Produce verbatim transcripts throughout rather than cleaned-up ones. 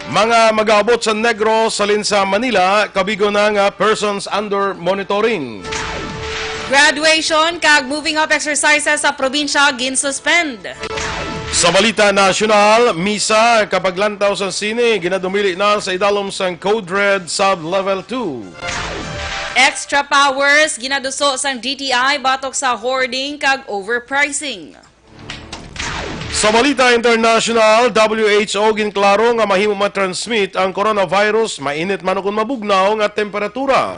Mga mag-aabot sa Negros halin sa Manila, kabigo na nga persons under monitoring. Graduation kag moving up exercises sa probinsya ginsuspend. Sa balita nasyonal, misa kag paglantaw sa sine ginadumili na sa idalom sang Code Red Sub-Level two. Extra powers ginaduso sang D T I batok sa hoarding kag overpricing. Sa balita international, W H O ginklaro nga mahimo ma-transmit ang coronavirus mainit man ukon mabugnaw nga temperatura.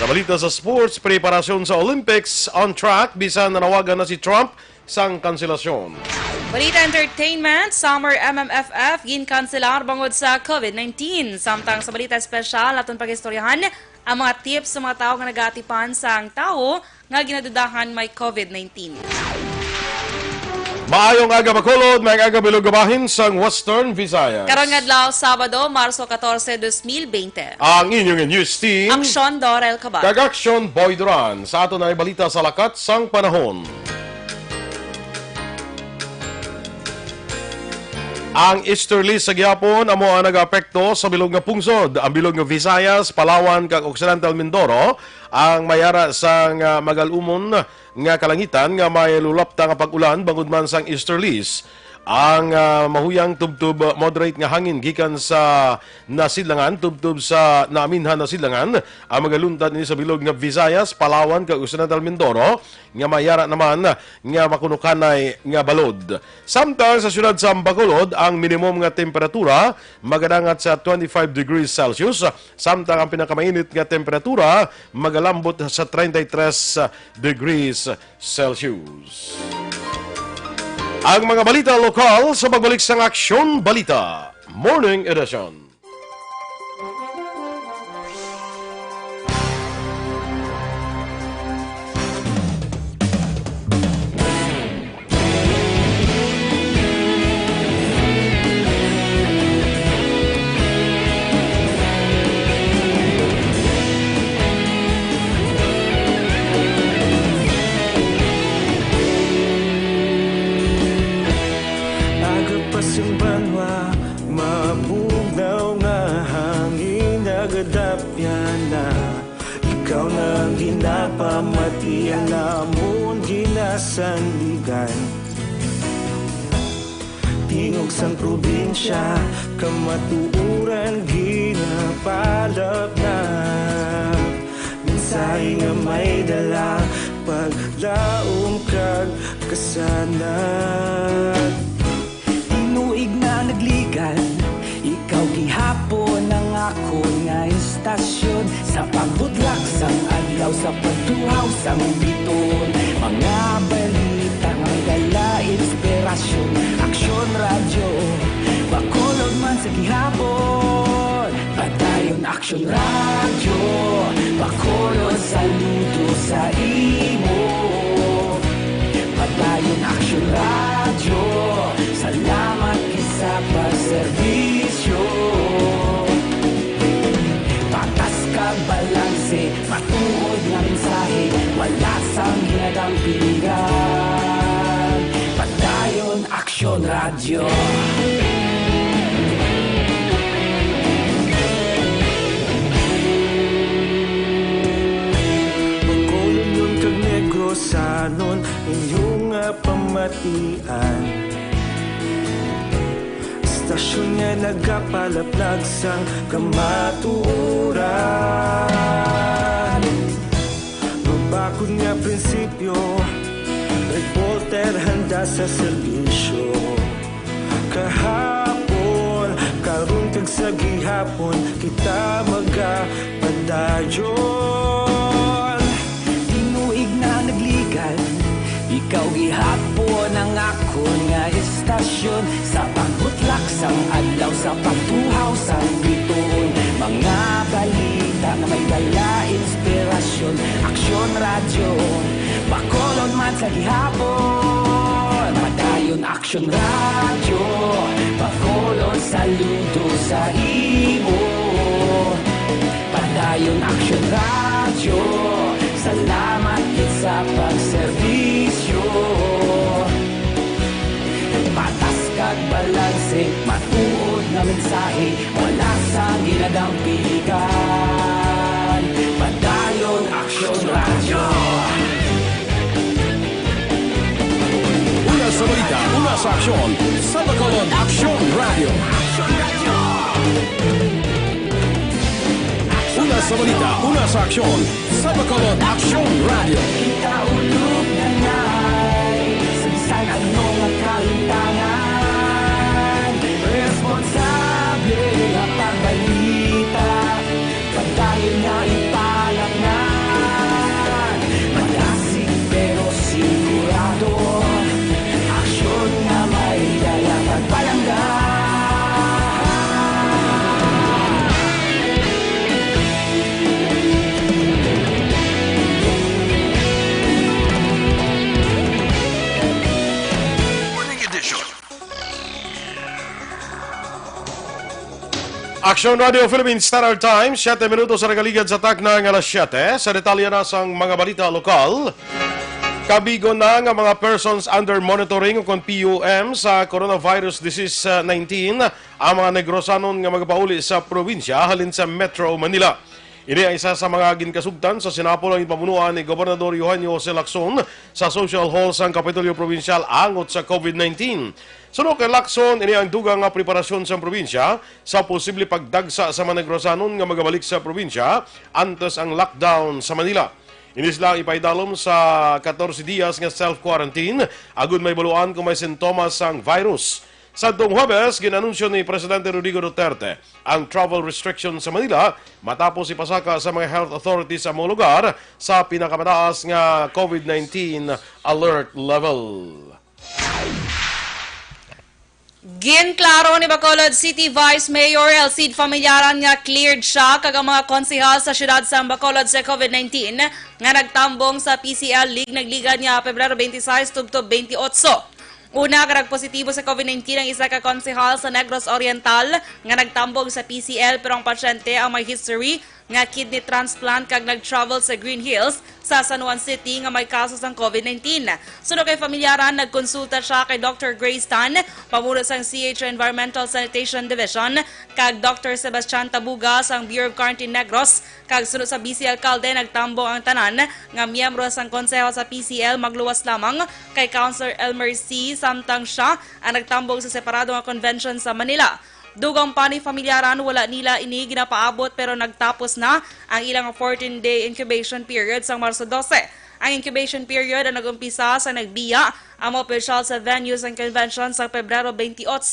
Sa balita sa sports, preparasyon sa Olympics on track bisan nanawagan na si Trump sang kanselasyon. Balita entertainment, Summer M M F F ginkanselar bangod sa COVID nineteen. Samtang sa balita espesyal, aton pag-istoryahan ang mga tips sa mga tawo nga nagaatipan sang tawo nga ginadudahan may COVID nineteen. Maayong aga, Bacolod, maayong aga, bilog nga bahin sang Western Visayas. Karong adlaw, Sabado, Marso catorce, dos mil veinte. Ang inyong news team, Aksyon Dorel Cabal kag Aksyon Boy Duran. Sa aton na balita sa lakat sang panahon. Ang easterlies sa gihapon amo ang nagaapekto sa bilog nga pungsod, ang bilog nga Visayas, Palawan, kag Occidental Mindoro. Ang may ara sang, ah, magal-umon nga kalangitan nga may lulapta nga pag-ulan bangod man sang easterlies. Ang, ah, mahuyang tubtob moderate nga hangin gikan sa nasidlangan tubtob sa naaminhan nasidlangan ang magaluntad ini sa bilog nga Visayas, Palawan, kag Occidental Mindoro, nga may ara naman nga makunukanay nga balod. Samtang sa siyudad sa Bacolod, ang minimum nga temperatura magadangat sa twenty-five degrees Celsius, samtang ang pinakamainit nga temperatura magalambot sa treinta y tres degrees Celsius. Ang mga balita lokal sa pagbalik sang Aksyon Balita Morning Edition. Aga pa sing banwa, mabugnaw nga hangin nagadapyan na. Ikaw na ang ginapamati, ang amon ginasandigan. Tingog sang probinsya, kamatuoran ginapalapnap. Mensahe nga may dala, paglaom kag kasanag. Tinuig na nagligan, ikaw gihapon ang akon nga istasyon. Sa pagbutlak sang adlaw, sa pagtuhaw sang biton, mga balita nga may dala inspirasyon. Aksyon Radyo, Bacolod man sa gihapon. Padayon Aksyon Radyo, Bacolod, saludo sa imo. Padayon Aksyon Radyo, salamat gid sa pagserbisyo. Patas kag balanse, matuod nga mensahe, wala sang ginadampingan. Padayon Aksyon Radyo. Bacolodnon kag Negrosanon, inyo nga pamatian. Istasyon nga nagapalaplag sang kamatuoran. Mabakod nga prinsipyo, reporter handa sa serbisyo. Kahapon, karon kag sa gihapon, kita magapadayon. Tinuig na nagligan, ikaw gihapon ang akon nga istasyon. Sa pagbutlak sang adlaw, sa pagtuhaw sang biton, mga balita nga may dala inspirasyon. Aksyon Radyo, Bacolod man sa gihapon. Padayon Aksyon Radyo, Bacolod, saludo sa imo. Padayon Aksyon Radyo, salamat gid sa pagserbisyo. Patas kag balanse, matuod Mensahe, wala sang ginadampingan. Padayon, Aksyon Radyo. Una sa balita, una sa aksyon, sa Bacolod, Aksyon Radyo. Una sa balita, una sa aksyon, sa Bacolod, Aksyon Radyo. Kita ulog na ngay, sa bisan ano nga kalimtangan, responsable nga pagbalita, padayon nga ipalangnan. Malasig pero sigurado, aksyon nga may dala pagpalangga. Morning edition. Aksyon Radio Philippines Standard Time, siyete minutos sa nagaligad sa takna nga alas siyete. Sa detalye na sang mga balita lokal, kabigo na nga mga persons under monitoring o kon P U M sa coronavirus disease, uh, nineteen ang mga Negrosanon nga magapauli sa probinsya halin sa Metro Manila. Ini ang isa sa mga ginkasugtan sa sinapol nga ginpamunuan ni Gobernador Eugenio Jose Lacson sa Social Hall sang Kapitolyo Probinsyal angot sa COVID nineteen. Suno kay Lacson, ini ang dugang nga preparasyon sang probinsya sa posible pagdagsa sa mga Negrosanon nga magabalik sa probinsya antes ang lockdown sa Manila. Ini sila ang ipaidalom sa katorse dias nga self-quarantine agud mahibaluan kung may sintomas sang virus. Sadtong Huwebes, gin-anunsyo ni Presidente Rodrigo Duterte ang travel restriction sa Manila matapos ipasaka sa mga health authorities sa among lugar sa pinakamataas nga COVID nineteen alert level. Ginklaro ni Bacolod City Vice Mayor Elcid Familiaran nga cleared siya kag ang mga konsehal sa siyudad sang Bacolod sa COVID nineteen nga nagtambong sa P C L lig-, nagligad nga Pebrero twenty-six tubtob twenty-eight. Una nga nagpositibo sa COVID nineteen ang isa ka konsehal sa Negros Oriental nga nagtambong sa P C L, pero ang pasyente ang may history nga kidney transplant kag nag-travel sa Green Hills sa San Juan City nga may kaso sang COVID nineteen. Suno kay Familiaran, nagkonsulta siya kay Doctor Grace Tan, pamuno sang C H O Environmental Sanitation Division, kag Doctor Sebastian Tabuga sang Bureau of Quarantine Negros, kag suno sa vice alkalde, nagtambong ang tanan nga miyembro sang konseho sa P C L magluwas lamang kay Councilor Elmer C, samtang siya ang nagtambong sa separado nga convention sa Manila. Dugang pa ni Familiaran, wala nila ini ginapaabot, pero nagtapos na ang ilang fourteen-day incubation period sang Marso dose. Ang incubation period ang nag-umpisa sa nagbiya ang mga opisyal sa venue sang convention sa Pebrero twenty-eight.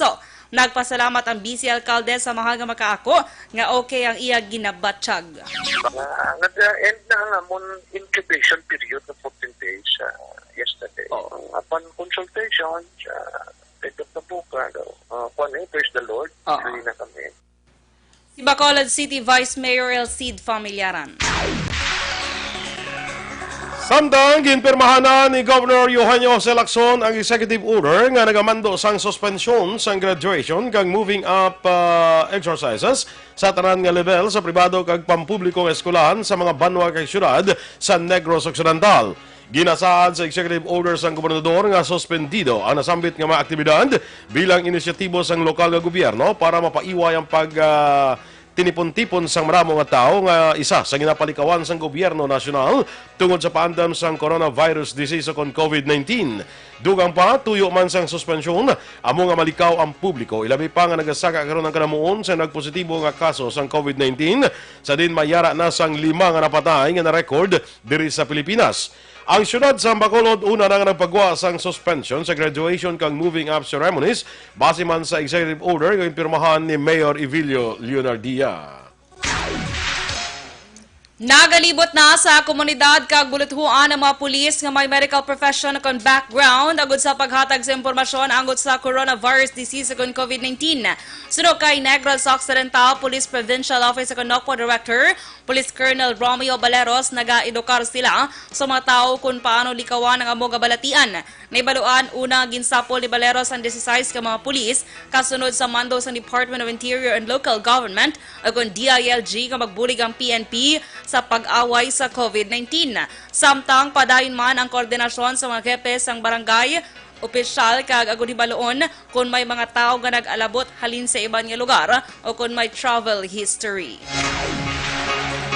Nagpasalamat ang vice alkalde sa mahal nga makaako nga okay ang iya ginabatyag. Ah, nag-end na ang amon incubation period na fourteen days, ah, yesterday. Oo. Ang upon consultation, ah, kay Doktor Buka, daw, ah, kuwan eh, praise the Lord, Oo. Free na kami. Si Bacolod City Vice Mayor Elcid Familiaran. Samtang ginpirmahan na ni Governor Eugenio Jose Lacson ang executive order nga nagamando sang suspensyon sang graduation kag moving up, ah, exercises sa tanan nga level sa pribado kag pampubliko nga eskwelahan sa mga banwa kag syudad sa Negros Occidental. Ginasaad sa executive order sang gobernador nga suspendido ang nasambit nga mga aktibidad bilang inisyatibo sang lokal nga gobyerno para mapaiway ang pag, ah, tinipon-tipon sang maramo nga tawo nga isa sa ginapalikawan sang gobyerno nasyonal tungod sa paandam sang coronavirus disease o kon COVID nineteen. Dugang pa, tuyo man sang suspensyon, amo nga malikaw ang publiko, ilabi pa nga nagasaka karon ang kanamuon sa nagpositibo nga kaso sang COVID nineteen, sa diin may yara na sang lima nga napatay nga na-record diri sa Pilipinas. Ang siyudad sa Bacolod una na nga nagpagwa sang suspension sa graduation kag moving up ceremonies, base man sa executive order nga ginpirmahan ni Mayor Evilio Leonardia. Nagalibot na sa komunidad kag buluthuan ang mga pulis nga may medical profession kon background agud sa paghatag sa impormasyon angot sa coronavirus disease kon COVID nineteen. Suno kay Negros Occidental Police Provincial Office kon NOCPO Director, Police Colonel Romeo Baleros, nagaedukar sila sa mga tawo kon paano likawan ang amo nga balatian. Nahibaluan una nga ginsapol ni Baleros ang disisais ka mga pulis kasunod sa mando sang Department of Interior and Local Government o kon D I L G nga magbulig ang P N P sa pag-away sa COVID nineteen. Samtang padayon man ang koordinasyon sa mga hepe sang barangay opisyal kag agud hibaluon kon may mga tawo nga nag-alabot halin sa iban nga lugar o kon may travel history.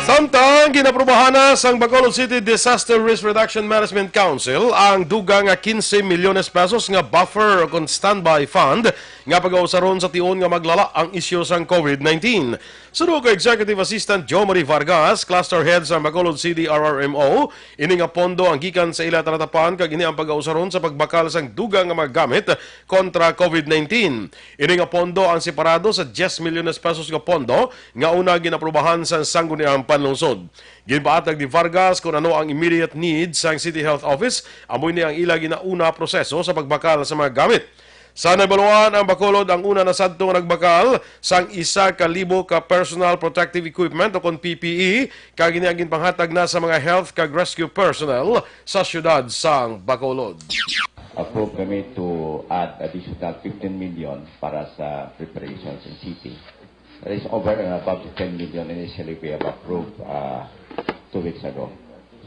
Samtang ginaprubahan na sang Bacolod City Disaster Risk Reduction Management Council ang dugang nga quince milyones pesos nga buffer o kon standby fund nga pagausaron sa tion nga maglala ang isyu sang COVID nineteen. Suno kay Executive Assistant Joe Marie Vargas, Cluster Head sa Bacolod C D R R M O, ini nga pondo ang gikan sa ila talatapan kag ini ang pagausaron sa pagbakal sang dugang nga mga gamit kontra COVID nineteen. Ini nga pondo ang separado sa diyes milyones pesos nga pondo nga una ginaprubahan sa Sangguniang Panlungsod. Ginpaatag ni Vargas kung ano ang immediate need sang City Health Office, amo ini ang ila ginauna proseso sa pagbakal sa mga gamit. Sa nabaluan ang Bacolod ang una na sadto nga nagbakal sang isa ka libo ka personal protective equipment o kon P P E, kag ini ang ginpanghatag na sa mga health kag rescue personnel sa siyudad sang Bacolod. Approve kami to add additional fifteen million para sa preparation sa city. That is over and above the ten million initially we have approved uh, two weeks ago.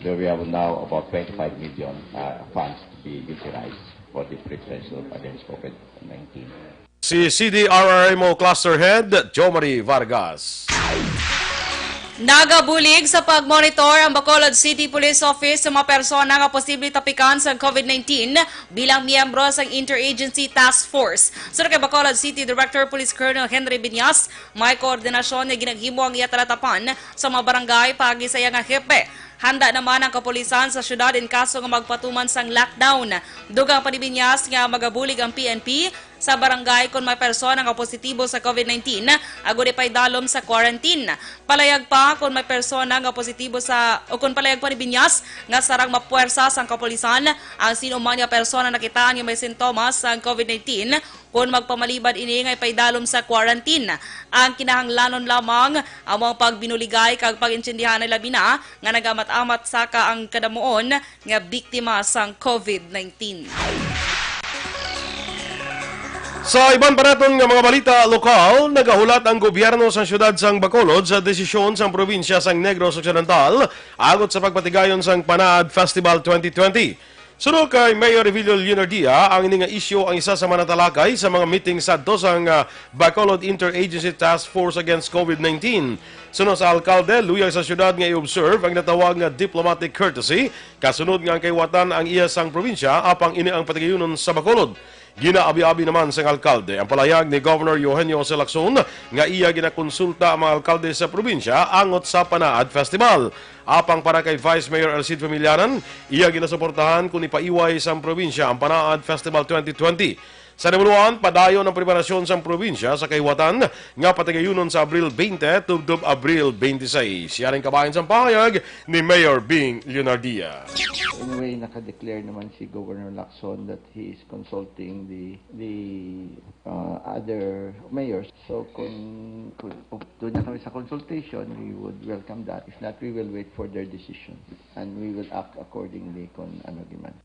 So we have now about twenty-five million uh, funds to be utilized for the preparation against COVID nineteen. Si C D R R M O Cluster Head, Jomari Vargas. Nagabulig sa pagmonitor ang Bacolod City Police Office sa mga persona nga posible tapikan sa COVID nineteen bilang miyembro sa Interagency Task Force. Suno kay Bacolod City Director Police Colonel Henry Binyas, may koordinasyon nga ginaghimo ang iya talatapan sa mga barangay paagi sa iya nga hepe. Handa naman ang kapulisan sa syudad in kaso nga magpatuman sang lockdown. Dugang pa ni Binyas nga magabulig ang P N P sa barangay kon may persona nga positibo sa COVID nineteen agud ipaidalom sa quarantine. Palayag pa kon may persona nga positibo sa o kon palayag pa ni Binyas nga sarang mapuwersa sang kapulisan ang sino man nga persona nakitaan nga may sintomas sang COVID nineteen kon magpamalibad ini nga ipaidalom sa quarantine. Ang kinahanglanon lamang amo ang pagbinuligay kag pag-intindihanay labi na nga nagamat-amat saka ang kadamuon nga biktima sang COVID nineteen. Sa iban pa naton nga mga balita lokal, nagahulat ang gobyerno sang siyudad sang Bacolod sa desisyon sang probinsya sang Negros Occidental angot sa pagpatigayon sang Panaad Festival twenty twenty. Suno kay Mayor Evilio Leonardia, ang ini nga isyu ang isa sa manatalakay sa mga meeting sadto sang ah, Bacolod Interagency Task Force Against COVID nineteen. Suno sa alkalde, luyag sa siyudad nga i-observe ang natawag nga diplomatic courtesy kasunod nga ang kayuwatan ang iya sang probinsya apang ini ang patigayunon sa Bacolod. Ginaabi-abi naman sang alkalde ang palayag ni Governor Eugenio Jose Lacson nga iya ginakonsulta ang mga alkalde sa probinsya angot sa Panaad Festival. Apang para kay Vice Mayor Alcid Familiaran, iya ginasuportahan kon ipaiway sang probinsya ang Panaad Festival twenty twenty. Sa nabuluan, padayon ang preparasyon sang probinsya sa kayuwatan nga patigayunon sa Abril twenty tubtob Abril twenty-six. Yan ang kabahin sang pahayag ni Mayor Bing Leonardia. In a way, naka-declare naman si Governor Lacson that he is consulting the the uh, other mayors. So kung, kung doon na kami sa consultation, we would welcome that. If not, we will wait for their decision and we will act accordingly kung ano man.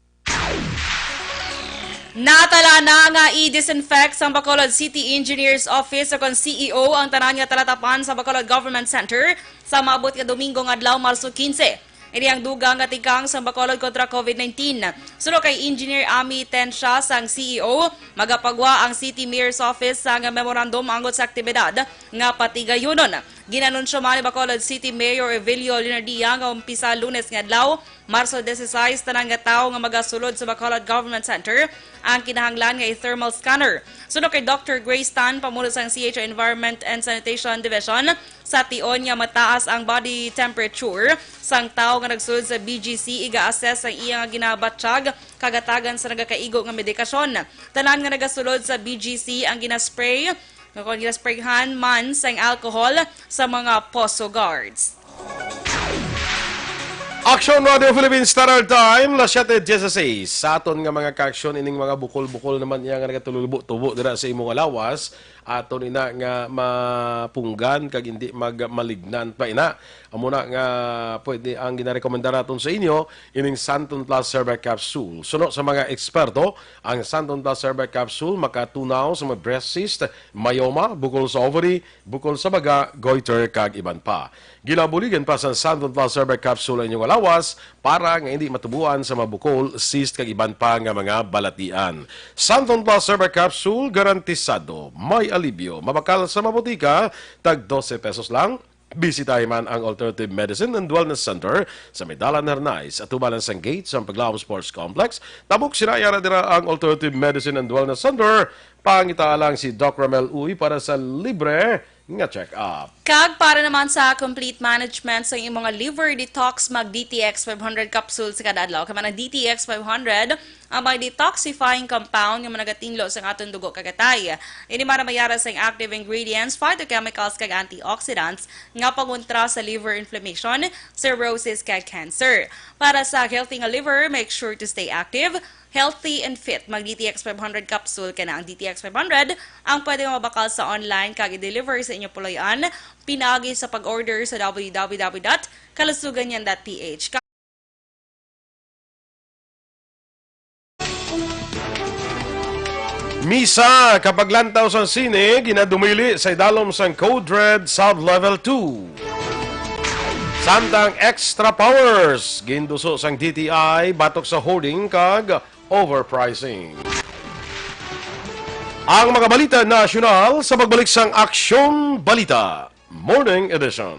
Natala na nga i-disinfect sang Bacolod City Engineers Office o kon C E O ang tanan nga talatapan sa Bacolod Government Center sa maabot nga Domingo nga adlaw, Marso quince. Ini ang dugang nga tikang sang Bacolod kontra COVID nineteen. Suno kay Engineer Ami Tensya sang C E O, magapagwa ang City Mayor's Office sang memorandum angot sa aktibidad nga patigayunon. Ginanunsyo man ni Bacolod City Mayor Evilio Leonardia nga umpisa Lunes nga adlaw, Marso dieciséis, tanan nga tawo nga magasulod sa Bacolod Government Center ang kinahanglan nga i-thermal scanner. Suno kay Doctor Grace Tan, pamuno sang C H O Environment and Sanitation Division, sa tion nga mataas ang body temperature sang tawo nga nagsulod sa B G C, iga-assess ang iya nga ginabatyag kag hatagan sa nagakaigo nga medikasyon. Tanan nga nagasulod sa B G C ang ginaspray nga kon ginasprayhan man sang alcohol sa mga poso guards. Action Radio Philippines Standard Time, las siete dieciséis. Sa aton nga mga kaaksyon, ining mga bukol-bukol naman iya nga nagatulubo-tubo dira sa imo nga lawas, aton ina nga mapunggan kag hindi mag-malignant pa ina. Amo na nga pwede ang ginarekomendar naton sa inyo, ining Santon Plus Herbal Capsule. Suno sa mga eksperto, ang Santon Plus Herbal Capsule makatunaw sa mga breast cyst, myoma, bukol sa ovary, bukol sa baga, goiter, kag iban pa. Ginabuligan pa sa Santon Plus Herbal Capsule ang inyong lawas para nga hindi matubuan sa mga bukol, cyst, kag iban pa nga mga balatian. Santon Plus Herbal Capsule, garantisado may alibyo. Mabakal sa mabutika, tag dose pesos lang. Bisitahi man ang Alternative Medicine and Wellness Center sa may Dalan Hernais, atuban lang sang gate sa Paglaom Sports Complex. Tabok sina yara dira ang Alternative Medicine and Wellness Center. Pangita lang si Doc Ramel Uy para sa libre nga check-up. Kag para naman sa complete management sa imong liver detox, mag D T X five hundred capsules kada adlaw. Kay man ang D T X five hundred, ang may detoxifying compound nga managatinlo sa aton dugo kag atay. Ini maramayara sa active ingredients, phytochemicals, kag antioxidants nga pangontra sa liver inflammation, cirrhosis, kag cancer. Para sa healthy nga liver, make sure to stay active, healthy, and fit. Mag D T X five hundred capsule ka na. Ang D T X five hundred ang pwede mabakal sa online kag i-deliver sa inyo puloy-an pinaagi sa pag-order sa W W W dot kalusuganyan dot P H. Misa, kapaglantaw sang sine, ginadumili sa idalom sang Code Red Sub-Level two. Samtang extra powers, ginduso sang D T I batok sa hoarding kag overpricing. Ang mga balita nasyonal sa pagbalik sang Aksyon Balita Morning Edition.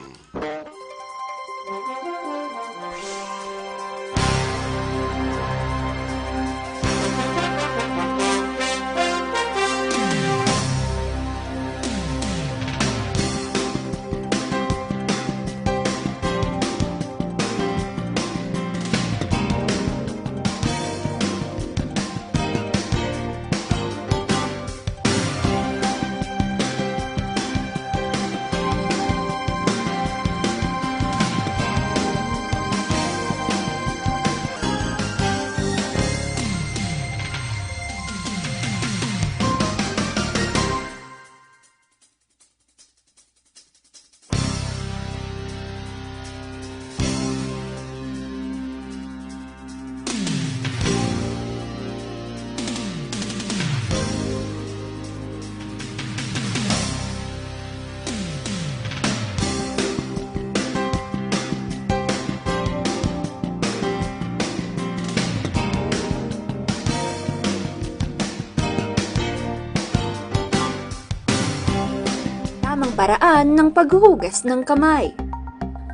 Tamang paraan ng paghuhugas ng kamay.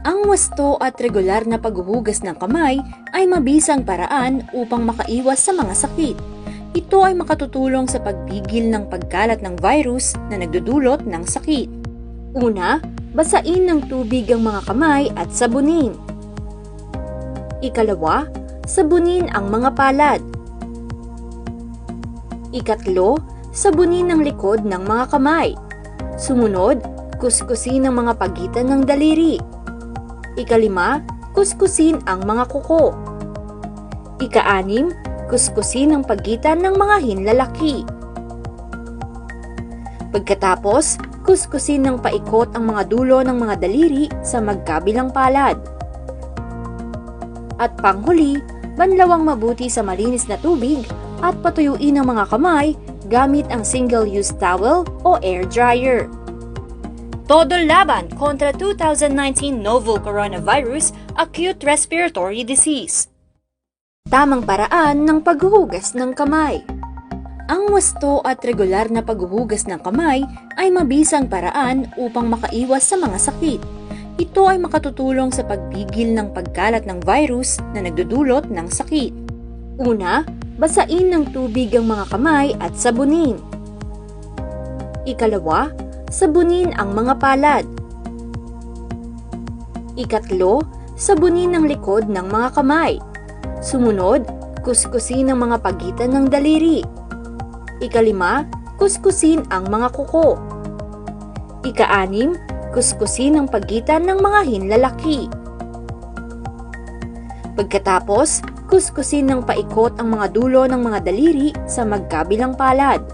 Ang wasto at regular na paghuhugas ng kamay ay mabisang paraan upang makaiwas sa mga sakit. Ito ay makatutulong sa pagpigil ng pagkalat ng virus na nagdudulot ng sakit. Una, basain ng tubig ang mga kamay at sabunin. Ikalawa, sabunin ang mga palad. Ikatlo, sabunin ang likod ng mga kamay. Sumunod, kuskusin ang mga pagitan ng daliri. Ikalima, kuskusin ang mga kuko. Ikaanim, kuskusin ang pagitan ng mga hinlalaki. Pagkatapos, kuskusin ng paikot ang mga dulo ng mga daliri sa magkabilang palad. At panghuli, banlawang mabuti sa malinis na tubig at patuyuin ang mga kamay gamit ang single-use towel o air dryer. Todo laban kontra two thousand nineteen novel coronavirus acute respiratory disease. Tamang paraan ng paghuhugas ng kamay. Ang wasto at regular na paghuhugas ng kamay ay mabisang paraan upang makaiwas sa mga sakit. Ito ay makatutulong sa pagpigil ng pagkalat ng virus na nagdudulot ng sakit. Una, basain ng tubig ang mga kamay at sabunin. Ikalawa, sabunin ang mga palad. Ikatlo, sabunin ang likod ng mga kamay. Sumunod, kuskusin ang mga pagitan ng daliri. Ikalima, kuskusin ang mga kuko. Ikaanim, kuskusin ang pagitan ng mga hinlalaki. Pagkatapos, kuskusin ng paikot ang mga dulo ng mga daliri sa magkabilang palad.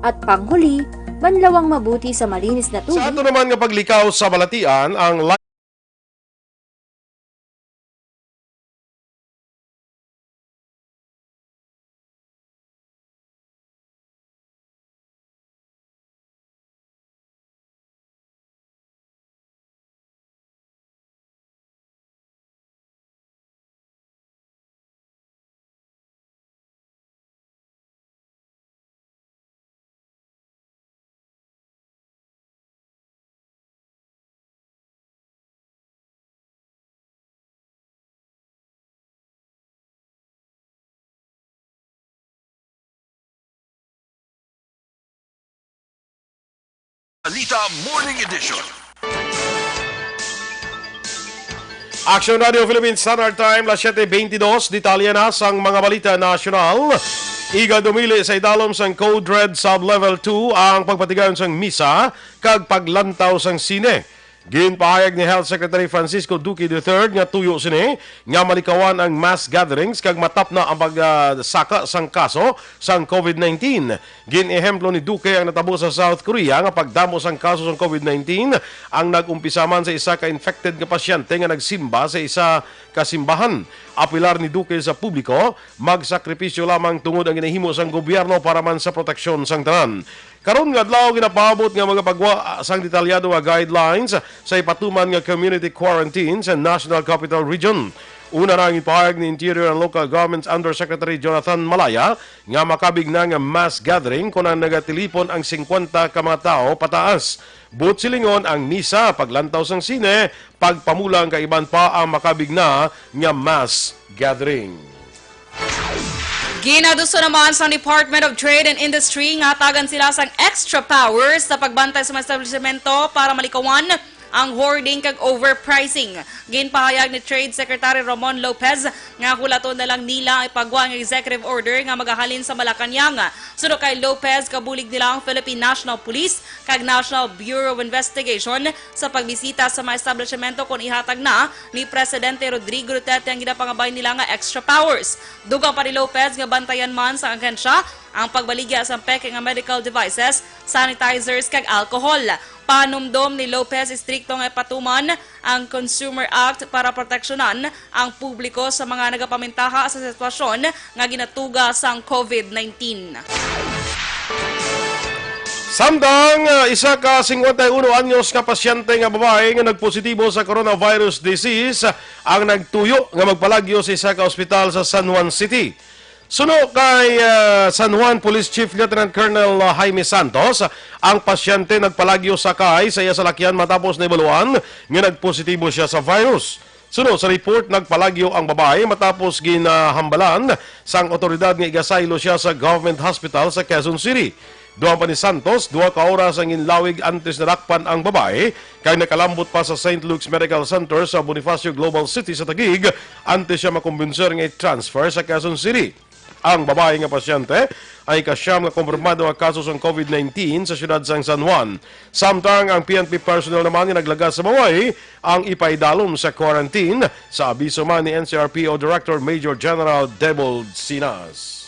At panghuli, manlawang mabuti sa malinis na tubig. Sa ato naman nga paglikaw sa balatian, ang Balita Morning Edition. Action Radio Philippines Standard Time, las siete veintidós. Detalye na sang mga balita nasyonal. Iga dumili sa idalom sang Code Red Sub-Level two ang pagpatigayon sang misa kag paglantaw sang sine. Ginpahayag ni Health Secretary Francisco Duque the third nga tuyo sini nga malikawan ang mass gatherings kag matapna ang pagsaka sang kaso sang COVID nineteen. Gin-ehemplo ni Duque ang natabo sa South Korea nga pagdamo sang kaso sang COVID nineteen ang nag-umpisa man sa isa ka infected nga pasyente nga nagsimba sa isa ka simbahan. Apelar ni Duque sa publiko, magsakripisyo lamang tungod ang ginahimo sang gobyerno para man sa proteksyon sang tanan. Karon nga adlaw, ginapaabot nga magapagwa sang detalyado nga guidelines sa ipatuman nga community quarantine sa National Capital Region. Una na ang ipahayag ni Interior and Local Government's Undersecretary Jonathan Malaya nga makabig na nga mass gathering kon ang nagatilipon ang singkwenta ka mga tawo pataas. Buot silingon, ang misa, paglantaw sang sine, pagpamulang kag iban pa ang makabig na nga mass gathering. Ginaduso naman sang Department of Trade and Industry nga hatagan sila sang extra powers sa pagbantay sa mga establishmento para malikawan ang hoarding kag overpricing. Ginpahayag ni Trade Secretary Ramon Lopez nga hulaton na lang nila ang ipagwa nga executive order nga magahalin sa Malacañang. Suno kay Lopez, kabulig nila ang Philippine National Police kag National Bureau of Investigation sa pagbisita sa mga establishmento kon ihatag na ni Presidente Rodrigo Duterte ang ginapangabay nila nga extra powers. Dugang pa ni Lopez nga bantayan man sang ahensya ang pagbaligya sang peke nga medical devices, sanitizers, kag alcohol. Panumdom ni Lopez, istrikto nga ipatuman ang Consumer Act para proteksyonan ang publiko sa mga nagapamintaha sa sitwasyon nga ginatuga sang COVID nineteen. Samtang, ah, isa ka singkwenta y uno anyos nga pasyente nga babayi nga nagpositibo sa coronavirus disease ang nagtuyo nga magpalagyo sa isa ka ospital sa San Juan City. Suno kay, ah, San Juan Police Chief Lieutenant Colonel, ah, Jaime Santos, ang pasyente nagpalagyo sakay sa iya salakyan matapos nahibaluan nga nagpositibo siya sa virus. Suno sa report, nagpalagyo ang babayi matapos ginahambalan sang awtoridad nga igasaylo siya sa Government Hospital sa Quezon City. Dugang pa ni Santos, duha ka oras ang ginlawig antes nadakpan ang babayi, kay nakalambot pa sa Saint Luke's Medical Center sa Bonifacio Global City sa Taguig antes siya makumbinser nga i-transfer sa Quezon City. Ang babayi nga pasyente ang ikasyam nga kumpirmado nga kaso sang COVID nineteen sa siyudad sang San Juan. Samtang ang P N P personnel naman nga naglagas sa babayi ang ipaidalom sa quarantine, sa abiso man ni N C R P O Director Major General Debold Sinas.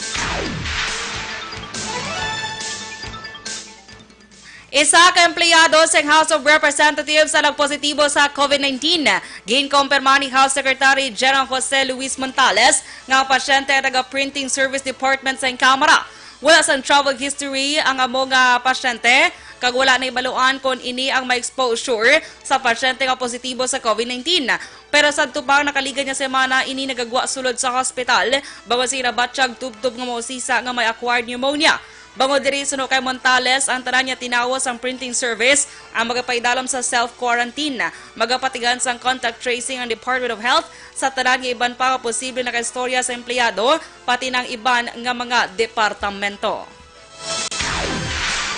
Isa ka empleyado sang House of Representatives ang nagpositibo sa COVID nineteen. Ginkumpirma ni House Secretary General Jose Luis Montales nga ang pasyente ang taga Printing Service Department sang Kamara. Wala sang travel history ang amo nga pasyente, kag wala nahibaluan kon ini ang may exposure sa pasyente nga positibo sa COVID nineteen. Pero sadto pa ang nakaligad nga semana, ini nagagwa sulod sa hospital, bangod sa iya nabatyag tubtob nga mausisa nga may acquired pneumonia. Bangod diri, suno kay Montales, ang tanan nga tinawo sang printing service ang magapaidalom sa self-quarantine. Magapatigayon sang contact tracing ang Department of Health sa tanan nga iban pa nga posible nakaistorya sa empleyado, pati na ang iban nga mga departamento.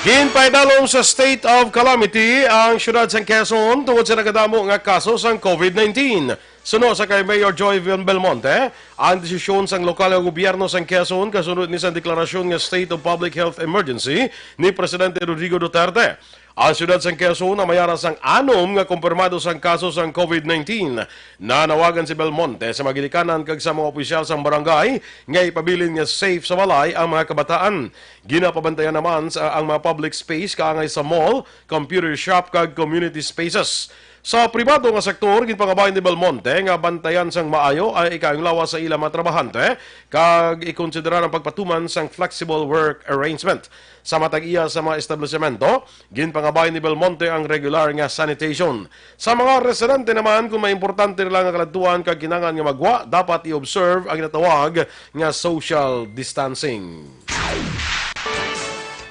Ginpaidalom sa state of calamity ang siyudad sang Quezon tungod sa nagkadamo nga kaso sang COVID nineteen. Suno sa kay Mayor Joy Villamonte, ang desisyon sang lokal nga gobyerno sang Quezon kasunod ni sang deklarasyon nga state of public health emergency ni Presidente Rodrigo Duterte. Ang siyudad sang Quezon namayara sang anom nga kumpirmado sang kaso sang COVID nineteen. Nanawagan si Belmonte sa mga ginikanan kag sa mga opisyal sang barangay nga ipabilin nga safe sa balay ang mga kabataan. Ginapabantayan naman sa ang mga public space kaangay sa mall, computer shop, kag community spaces. Sa pribado nga sektor, ginpangabayan ni Belmonte nga bantayan sang maayo ang ikaayo nga lawas sa ila mga trabahante kag ikonsiderar ang pagpatuman sang flexible work arrangement. Sa matag iya sa mga establisimento, ginpangabayan ni Belmonte ang regular nga sanitation. Sa mga residente naman, kung may importante nila nga kaladtuan kag kinahanglan nga magwa, dapat i-observe ang ginatawag nga social distancing.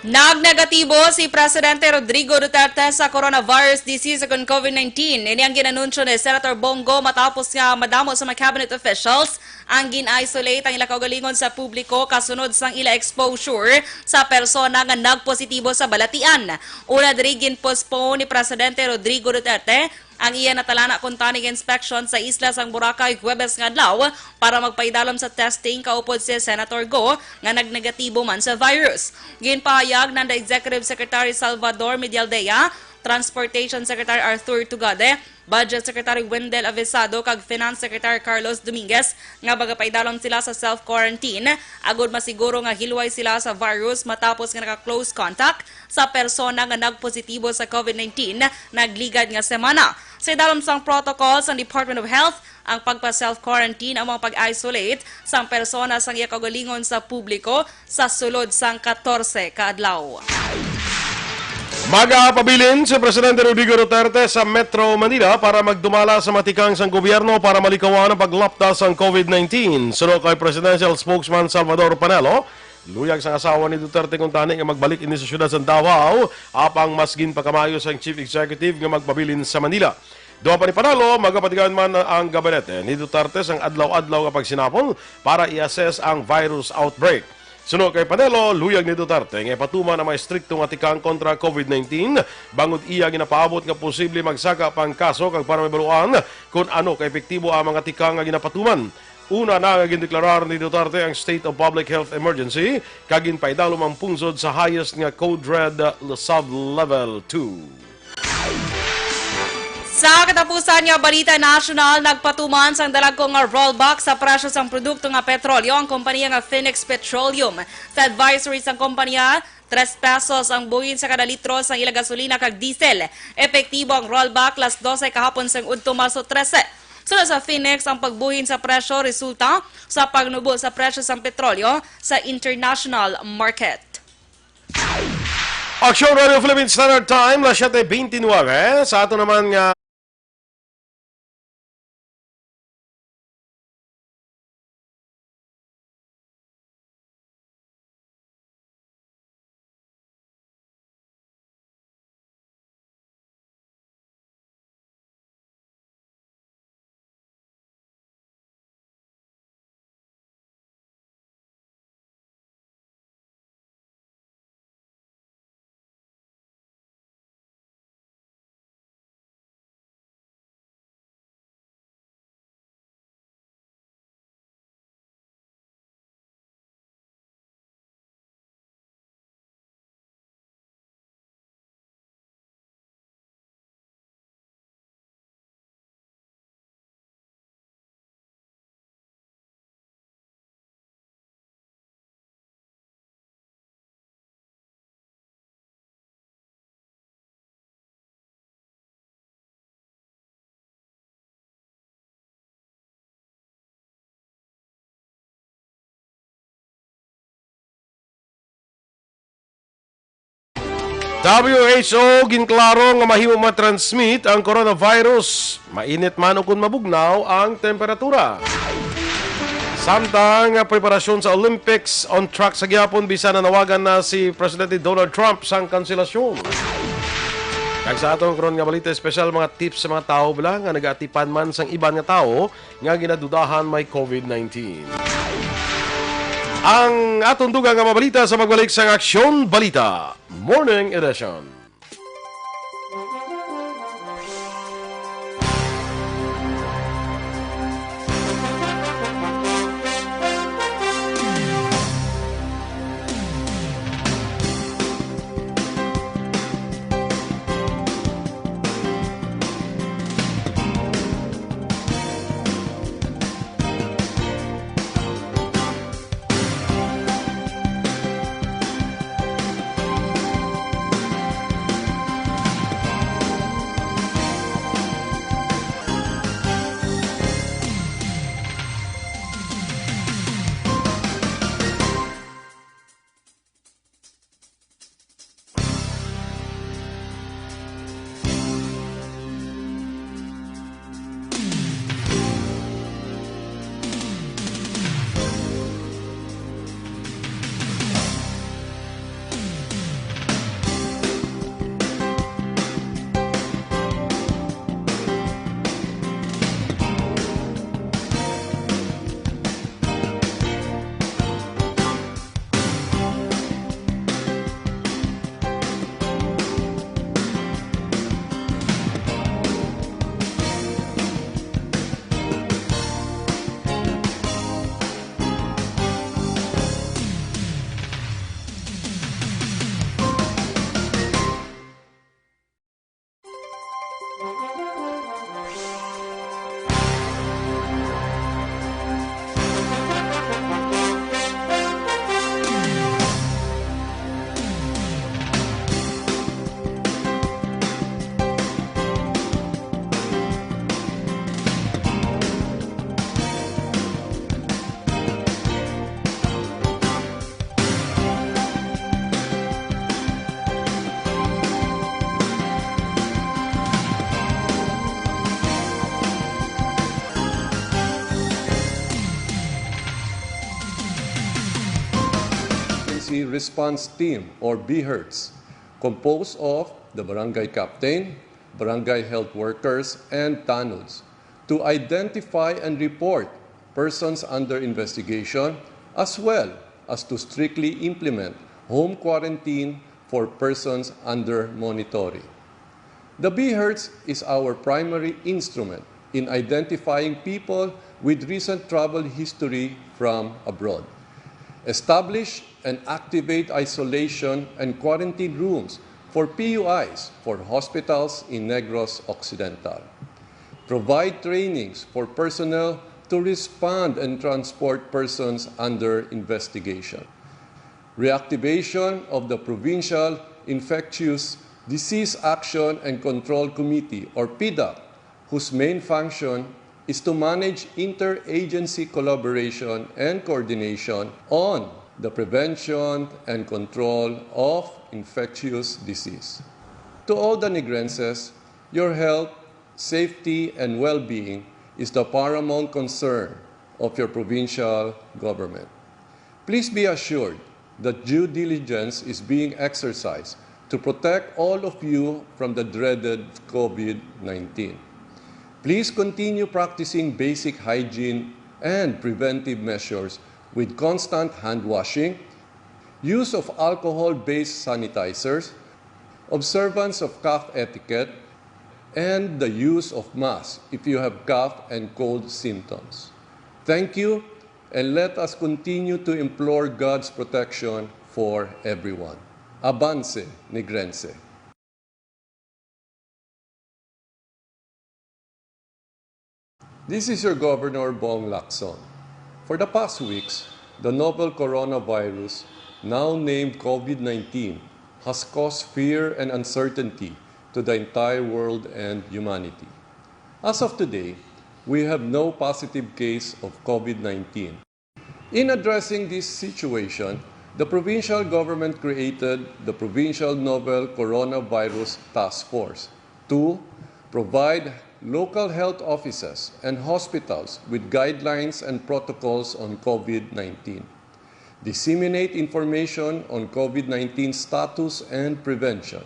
Nagnegatibo si Presidente Rodrigo Duterte sa coronavirus disease o kon COVID nineteen. Ini ang ginanunsyo ni Senator Bong Go matapos nga madamo sa mga cabinet officials ang gin-isolate ang ila kaugalingon sa publiko kasunod sang ila exposure sa persona nga nagpositibo sa balatian. Una diri, gin-postpone ni Presidente Rodrigo Duterte ang iya natalana kuntani nga inspection sa isla sang Boracay Huwebes nga adlaw para magpaidalom sa testing kaupod si Senator Go nga nagnegatibo man sa virus. Ginpahayag ni Executive Secretary Salvador Medialdea, Transportation Secretary Arthur Tugade, Budget Secretary Wendell Avisado kag Finance Secretary Carlos Dominguez nga magapaidalom sila sa self-quarantine agod masiguro nga hilway sila sa virus matapos nga naka-close contact sa persona nga nagpositibo sa COVID nineteen nagligad nga semana. Sa idalom sang protocol sang Department of Health, ang pagpa-self-quarantine amo ang pag-isolate sang persona sang iya kaugalingon sa publiko sa sulod sang katorse ka adlaw. Magapabilin si Presidente Rodrigo Duterte sa Metro Manila para magdumala sa mga tikang sang gobyerno para malikawan ang paglapta sang COVID nineteen. Suno kay Presidential Spokesman Salvador Panelo, luyag sang asawa ni Duterte kuntani nga magbalik ini sa siyudad sang Davao, apang mas ginpakamaayo sang Chief Executive nga magpabilin sa Manila. Duha pa ni Panelo, magapatigayon man ang gabinete ni Duterte sang adlaw-adlaw nga pagsinapol para i-assess ang virus outbreak. Suno kay Panelo, luyag ni Duterte nga ipatuman ang mga estrikto nga tikang kontra COVID nineteen, bangod iya ginapaabot nga posible magsaka pa ang kaso kag para mabaluan kon ano ka epektibo ang mga tikang nga ginapatuman. Una na nga gindeklarar ni Duterte ang state of public health emergency kag ginpaidalom ang pungsod sa highest nga code red sub-level two. Sa katapusan nga balita nasyonal, nagpatuman sang dalagko nga rollback sa presyo sang produkto nga petrolyo ang kompanya nga Phoenix Petroleum. Sa advisory sang kompanya, tres pesos ang buhin sa kada litro sang ila gasolina kag diesel. Epektibo ang rollback las dose kahapon sang udto Marso trese. Suno sa Phoenix, ang pagbuhin sa presyo resulta sa pagnubo sa presyo sang petrolyo sa international market. Aksyon Radio Philippine Standard Time, las siete veintinueve. Sa ato naman nga W H O ginklaro nga mahimo ma-transmit ang coronavirus, mainit man o kon mabugnaw ang temperatura. Samtang ang preparasyon sa Olympics on track sa gihapon, bisan nanawagan na si Presidente Donald Trump sang kanselasyon. Kag sa aton karon nga balita espesyal, mga tips sa mga tawo bala nga nagaatipan man sang iban nga tawo nga ginadudahan may COVID nineteen. Ang aton dugang nga mga balita sa pagbalik sang Aksyon Balita Morning Edition. Response Team or BHERTs, composed of the barangay captain, barangay health workers, and tanods, to identify and report persons under investigation, as well as to strictly implement home quarantine for persons under monitoring. The BHERTs is our primary instrument in identifying people with recent travel history from abroad. Establish and activate isolation and quarantine rooms for PUIs for hospitals in Negros Occidental. Provide trainings for personnel to respond and transport persons under investigation. Reactivation of the Provincial Infectious Disease Action and Control Committee, or PDAC, whose main function is to manage interagency collaboration and coordination on the prevention and control of infectious disease. To all the Negrenses, your health, safety, and well-being is the paramount concern of your provincial government. Please be assured that due diligence is being exercised to protect all of you from the dreaded COVID nineteen. Please continue practicing basic hygiene and preventive measures with constant hand washing, use of alcohol-based sanitizers, observance of cough etiquette, and the use of masks if you have cough and cold symptoms. Thank you, and let us continue to implore God's protection for everyone. Avance, Negrense. This is your Governor, Bong Lacson. For the past weeks, the novel coronavirus, now named COVID nineteen, has caused fear and uncertainty to the entire world and humanity. As of today, we have no positive case of COVID nineteen. In addressing this situation, the provincial government created the Provincial Novel Coronavirus Task Force to provide local health offices and hospitals with guidelines and protocols on COVID nineteen, disseminate information on COVID nineteen status and prevention,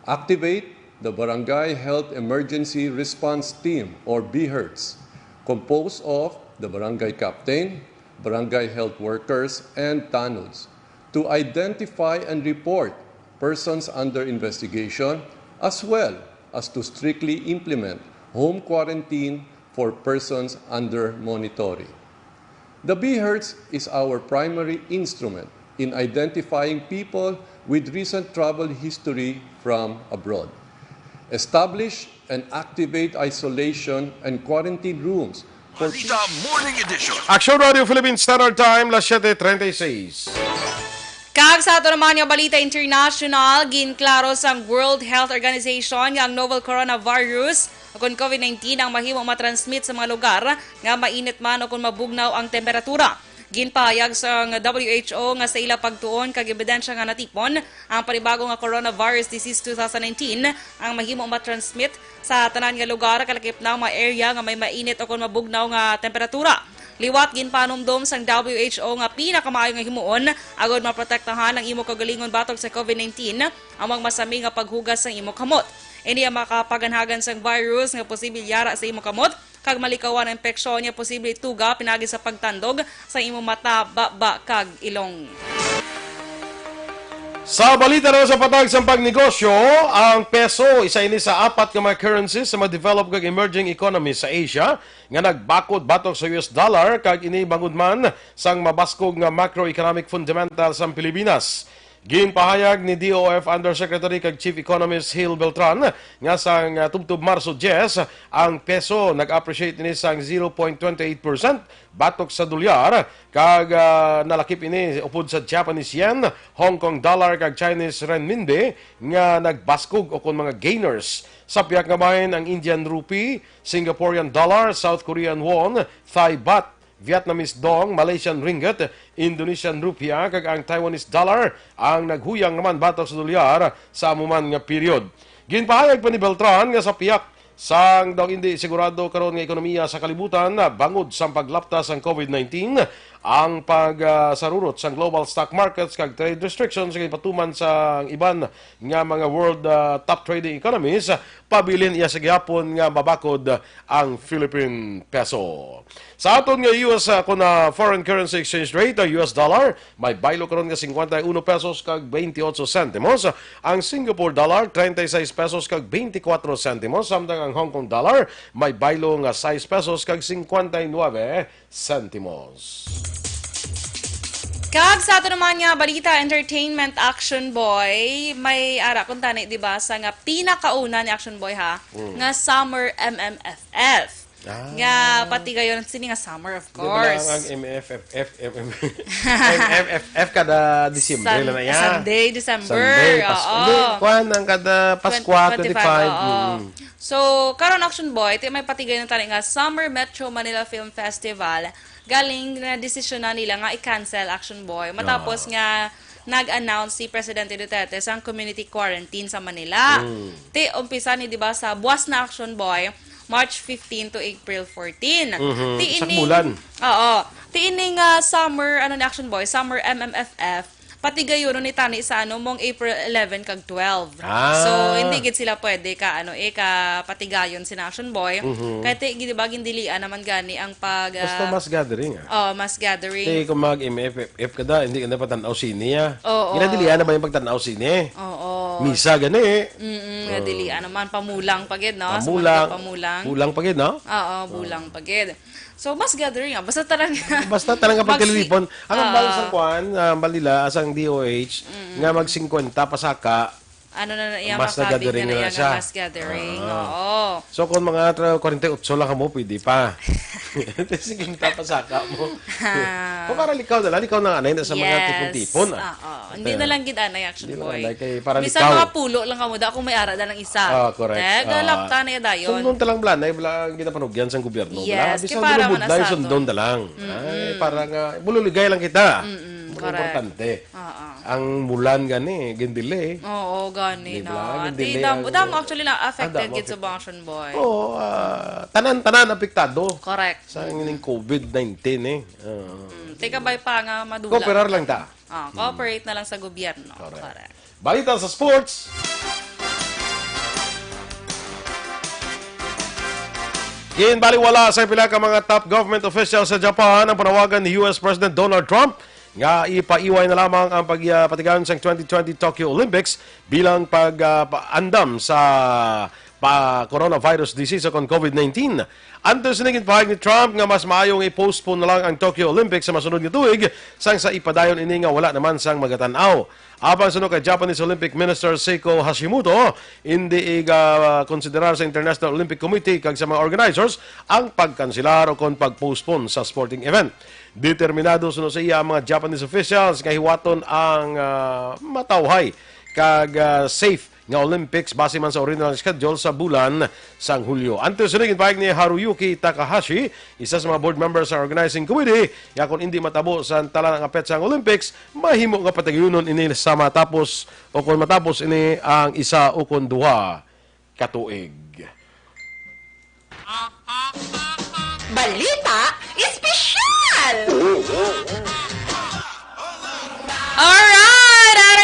activate the Barangay Health Emergency Response Team, or BHERTs, composed of the barangay captain, barangay health workers, and tanods, to identify and report persons under investigation, as well as to strictly implement home quarantine for persons under monitoring. The BHERTs is our primary instrument in identifying people with recent travel history from abroad. Establish and activate isolation and quarantine rooms for Balita Morning Edition. Action Radio Philippine Standard Time, las siete treinta y seis. Kag sa ato naman nga balita international, ginklaro sang World Health Organization nga ang novel coronavirus o kon COVID nineteen ang mahimo matransmit sa mga lugar nga mainit man o kon mabugnaw ang temperatura. Ginpahayag sang W H O nga sa ila pagtuon kag ebidensya nga natipon, ang panibago nga coronavirus disease two thousand nineteen ang mahimo matransmit sa tanan nga lugar, kalakip na ang mga area nga may mainit o kon mabugnaw nga temperatura. Liwat, ginpanumdom sang W H O nga pinakamaayo nga himuon agud maprotektahan ang imo kaugalingon batok sa COVID nineteen ang magmasami nga paghugas sang imo kamot. Ini ang makapaganhagan sang virus nga posible yara sa imo kamot kag malikawan ang impeksyon nga posible ituga pinaagi sa pagtandog sa imo mata, baba, kag ilong. Sa balita na sa patag sang pagnegosyo, ang peso, isa ini sa apat ka mga currencies sa mga developed kag emerging economies sa Asia, nga nagbakod batok sa U S dollar, kag ini bangod man sang mabaskog nga macroeconomic fundamentals sang Pilipinas. Ginpahayag ni D O F Undersecretary kag Chief Economist Hil Beltran nga sang, ah, tubtob Marso diyes, ang peso nag-appreciate ini sang zero point twenty eight percent batok sa dolyar, kag, ah, nalakip ini upod sa Japanese yen, Hong Kong dollar, kag Chinese renminbi nga nagbaskog ukon mga gainers. Sa pihak nga bahin, ang Indian rupee, Singaporean dollar, South Korean won, Thai baht, Vietnamese dong, Malaysian ringgit, Indonesian rupiah, kag ang Taiwanese dollar ang naghuyang naman batok sa dolyar sa amo man nga period. Ginpahayag pa ni Beltran nga sa pihak sang daw indi sigurado karon nga ekonomiya sa kalibutan, bangod sang paglapta sang COVID nineteen, ang pag, ah, sarurot sang global stock markets kag trade restrictions nga ginpatuman sang iban nga mga world, ah, top trading economies, pabilin iya sa gihapon nga mabakod ang Philippine peso. Sa aton nga U S, ah, kun, ah, foreign currency exchange rate, ang U S dollar, may baylo karon nga cincuenta y uno pesos kag veintiocho centimos, ang Singapore dollar, treinta y seis pesos kag veinticuatro centimos, samtang ang Hong Kong dollar may baylo nga sais pesos kag cincuenta y nueve centimos. Kag sa ato naman nga balita, entertainment, Action Boy, may ara kuntani, di ba, sa nga pinakauna ni Action Boy, ha, Mm. nga Summer M M F F. Ah. Nga patigayon sini nga summer, of course. Di ba lang ang M F F F, M F F kada Disyembre Sun- lang na yan? Sunday, December, Sunday, Pasko. Oo. Hindi, kuwan, ang kada Paskwa, twenty-five, twenty-five, oo. Mm. So, karon, Action Boy, ti may patigayon tani nga Summer Metro Manila Film Festival. Galing na desisyon na nila nga i-cancel, Action Boy. Matapos Ah. nga nag-announce si Presidente Duterte sang community quarantine sa Manila. Mm. Ti umpisa ni, di ba, sa buwas na, Action Boy, March fifteen to April fourteen. Mhm. Ti Sa ining bulan. Oo. Ti ining, ah, summer, ano ni, Action Boy, summer M M F F, patigayonon ni tani sa, ano, mong April eleven kag twelve. Ah. So, hindi gid sila pwede ka, ano, eh, ka patigayon sina Action Boy. Mhm. Kay ti, di ba, gindilian naman gani ang pag, Basta ah, mass gathering, ah. Oh, mass gathering. Ti kung mag-M F F ka da, hindi ka na patan-aw sini, ah. Oo. Ginadilian na ba yung pagtan-aw sini? Oo. Misa gani, eh. Mm-mm, nga dili, ano man, pamulang pa gid, no? Sa Pamulang. mga pamulang. Bulang pa gid, no? Oo, bulang pa gid. So, mass gathering, ah. Basta talaga Basta talaga magsi- pagkalilipon. Ang Oo. ambal sa kwan, ah, ambal nila, asang D O H, nga mag singkwenta pasaka, Ano na, na iya mas makabig na gathering na na iya nga siya. Mass gathering. Oo. Oo. So, kung mga tra-, kwarenta y ocho lang kamo, pwede pa. Sige, tapasaka mo. Ha. Kung para likaw na lang, likaw na anay na sa mga Yes. tipon-tipon, ah. Oo. Hindi na lang gid anay, Action Hindi na Boy. lang, kay para Bisan likaw. mga pulo lang kamo, da kung may ara na lang isa. Ah, correct. Eh, Ah, galap ta na dayon. Sundon ta lang bala, na bala ang ginapanugyan sang gobyerno. Yes, Bala, kay bisan para man bulubudlay, sa ato. sundon ta lang. Mm-mm. Ay, para nga, bululigay lang kita. Mm-mm, Ang correct. importante. Oo. Ang mulan gani, gindili. Oo, gani Di na. ba? Gindili Di, damo, ang damo actually na Ah, affected damo gid sa affected. Bangson Boy. Oo, ah, tanan-tanan apektado Correct. sa ining covid nineteen, eh. Oo. Mm, tika bay pa nga madula. Kooperar lang ta. Ah, cooperate na lang sa gobyerno. Correct. Correct. Balita sa sports. Ginbaliwala sa pila ka mga top government officials sa Japan ang panawagan ni U S President Donald Trump nga ipaiway na lamang ang pag-, ah, patigayon sang twenty twenty Tokyo Olympics bilang pag, ah, paandam sa pa coronavirus disease o kon covid nineteen. Antes sini, ginpahayag ni Trump nga mas maayo nga i-postpone na lang ang Tokyo Olympics sa masunod nga tuig, sang sa ipadayon ini nga wala naman sang magatan-aw. Apan suno kay Japanese Olympic Minister Seiko Hashimoto, indi iga-konsiderar sa International Olympic Committee kag sa mga organizers ang pagkanselar o kon pag-postpone sa sporting event. Determinado suno sa iya ang mga Japanese officials nga hiwaton ang, ah, matawhay kag, ah, safe nga Olympics base man sa original schedule sa bulan sang Hulyo. Antes sini, ginpahayag ni Haruyuki Takahashi, isa sa mga board member sa organizing committee, nga kung indi matabo sa tanan nga petsa ang Olympics, mahimo nga patigayunon ini sa matapos o kon matapos ini ang isa o kon duha ka tuig. Balita Espesyal! Alright!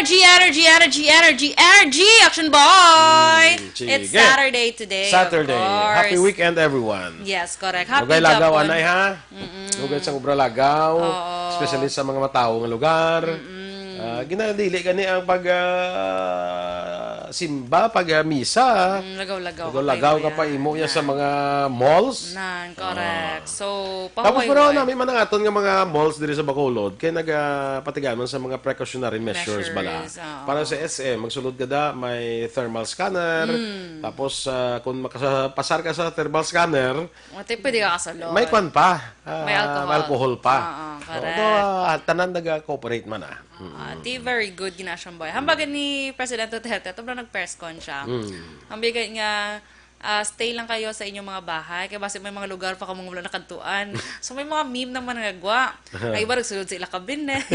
Energy, energy, energy, energy, energy! Action Boy! Mm, sige. It's Saturday today, of Saturday. Happy course. weekend, everyone. Yes, correct. Happy Lugay lagaw, Japon. anay, ha? Mm-mm. Lugay sa obra lagaw, Oo. especially sa mga matawo nga lugar. Mm-mm. Ah, ginadili gani ang pag, ah, simba, pag, ah, misa. Mm, lagaw-lagaw ka pa Lagaw-lagaw ka imo pa yan. imo yan sa Ah. mga malls. Nan, correct. Ah. So, Tapos pahuway-way. Pero nami man ang aton nga mga malls diri sa Bacolod kay nagapatigayon sa mga precautionary measures bala. Measures, oo. Para sa S M, magsulod ka da, may thermal scanner. Mm. Tapos, ah, kung makapasar ka sa thermal scanner, Ate, pwede ka kasulod. May kwan pa. Ah, May alcohol. may alcohol pa. Oo, correct. Although, ah, tanan naga-cooperate man, ah. Ah, di very good gina siyang boy. Hambagan ni President Duterte, ito ba nag-press con siya? Mm. Ang bigay niya, ah, stay lang kayo sa inyong mga bahay. Kaya basi may mga lugar pa kamong wala nakadtuan. So may mga meme naman nga gwa. Ay, iba nagsulod sa ila kabinet.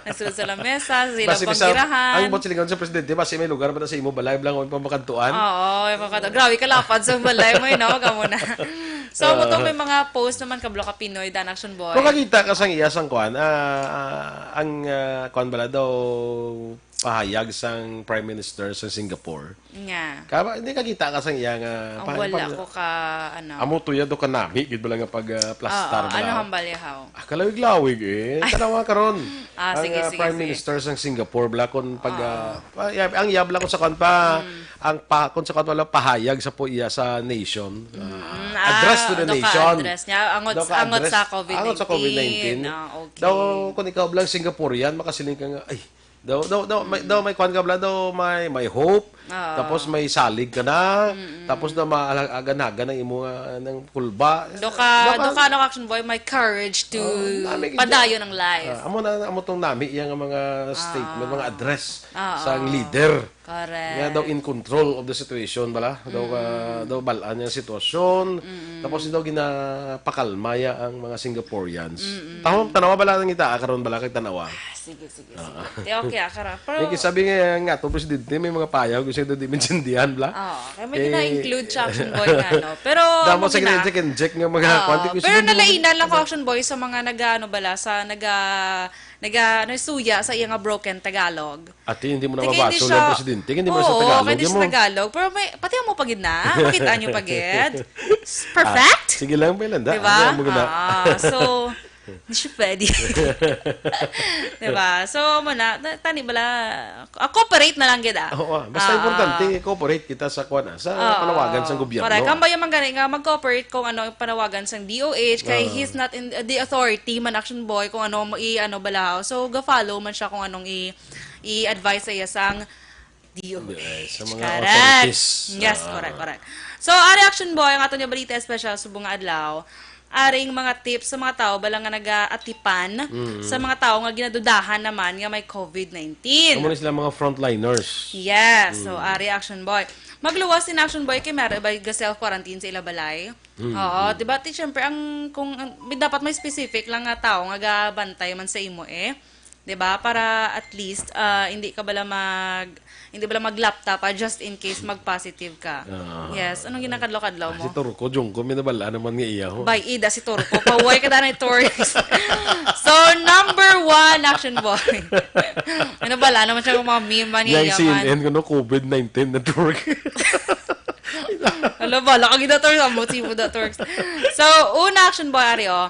Nagsulod sa lamesa, sa ilang Basi bisa, panggirahan. Ang buot silingon sa presidente, basi may lugar pa na sa imo balay, blang, pa makadtuan. Oo, yung mga kadto. Grabe, kalapad sa balay mo, eh, no? Kamo na. So, amo to, may mga post naman kablo ka Pinoy, Dan Action Boy. Kung kakita ka sang iya sang kuan, ah, ah, ang, ah, kuan bala daw, pahayag sang Prime Minister sa Singapore. Nga. Ka ba, hindi kakita ka sang iya nga Ang pahayag wala pa ko ka, ano. Amo to ya do kanami, gid bala nga pag, ah, plastar Oo, bala. Ano hambal yahaw? Ah, kalawig-lawig eh. Ay. Tanawa karon. Ah, Ang, sige, ah, sige, Prime sige. Minister sang Singapore bala, kung pag, Oo. ah, ah, yab-, ang yab lang kung sa kuan pa, Mm. ang pa, kung sa kuan wala pahayag sa po iya sa nation. Mm, Ah, address to ah, the ano ka, nation. Address niya, angot, Daw ka angot address, sa COVID nineteen. Angot sa COVID nineteen. Ah, okay. Daw, kung ikaw lang Singaporean, makasiling ka nga, ay, daw, daw, daw, may, Mm. daw, may kuan ka bala, daw, may, may hope, Oo. tapos may salig ka na, Mm-mm. tapos na maalagan-hagan ang imo nga, ng kulba. Do ka, Daw ka do ka, ano, Action Boy, may courage to Oh, nami gid padayon dyan. Ang life. Ah, amo na, amo tong nami, yang mga statement, Ah. mga address Oo. sa leader. Correct. Nga daw in control of the situation bala. Daw, Mm. ah, daw balaan niya ang sitwasyon. Mm. Tapos daw ginapakalma ya ang mga Singaporeans. Mm. Tanawa, tanawa bala nang ita, ah, karon bala kay tanawa. Ah, sige, sige, sige. Ah. Di, okay, ah, kara. Pero May kisabi nga, nga to, presidente, may mga payaw, gusto daw di maintindihan bala. Oo, kaya may Eh, gina-include siya, Action Boy, nga, no? Pero, Damo amo sa gina- gina-inject-inject nga mga Oo, kwan, di ko pero siguro nalainan lang ko, Action Boy, sa mga nag-, ano bala, sa naga-, naga-, ano, suya sa iya nga broken Tagalog. Ate, hindi mo na Sige, hindi mabasa siya ang presidente, hindi mo na sa Oo, Tagalog, kaya hindi yan sa mo. Tagalog. Pero may, pati mo pa gid na. Makita niyo pa gid. Perfect? Ah, sige lang, Belanda. Di ba? Ano mo gina- Ah, so, hindi siya pwede. Di ba? So, mo na, ta-, tani bala, ah, cooperate na lang gid, ah. Oo, ah. Basta Ah. importante, cooperate kita sa, kuwan, ah, sa Oo. panawagan sa gobyerno. Correct. Kambay man gani nga mag-cooperate kung ano ang panawagan sa D O H, kay Ah. he's not in the authority man, Action Boy, kung ano mo i-, ano, balahaw. So, ga-follow man siya kung anong i-, i-advise sa iya sang D O H. Yes, sa mga Correct. authorities. Yes, Ah. correct, correct. So, ari, Action Boy, ang aton nga balita special subong nga adlaw. Aring mga tips sa mga tao bala nga nagaatipan Mm. sa mga tao nga ginadudahan naman nga may COVID nineteen. Amo ni sila mga frontliners. Yes, so Mm. ari, Action Boy. Magluwas din, Action Boy, kay meron ba ga self-quarantine sa ila balay? Mm, Oo, mm. di ba? Ti, syempre, ang, kung, ang, may, dapat may specific lang nga tao nga gabantay man sa imo eh. Di ba? Para at least, ah, hindi ka bala mag, hindi bala mag-laptop pa just in case mag-positive ka. Ah. Yes. Anong ginakadlaw-kadlaw Ah, mo? si Turco, Jungko, may nabala naman nga iya, ho. Bay, ida si Turco. Paway ka na ni Turks. So, number one, Action Boy. Ano bala naman siya, mga meme man Yang niya, C N N, man. kuno, COVID nineteen na Turk. Hala, bala ka gid, Turks. Amo, si Buda Turks. So, una, Action Boy, ari, oh.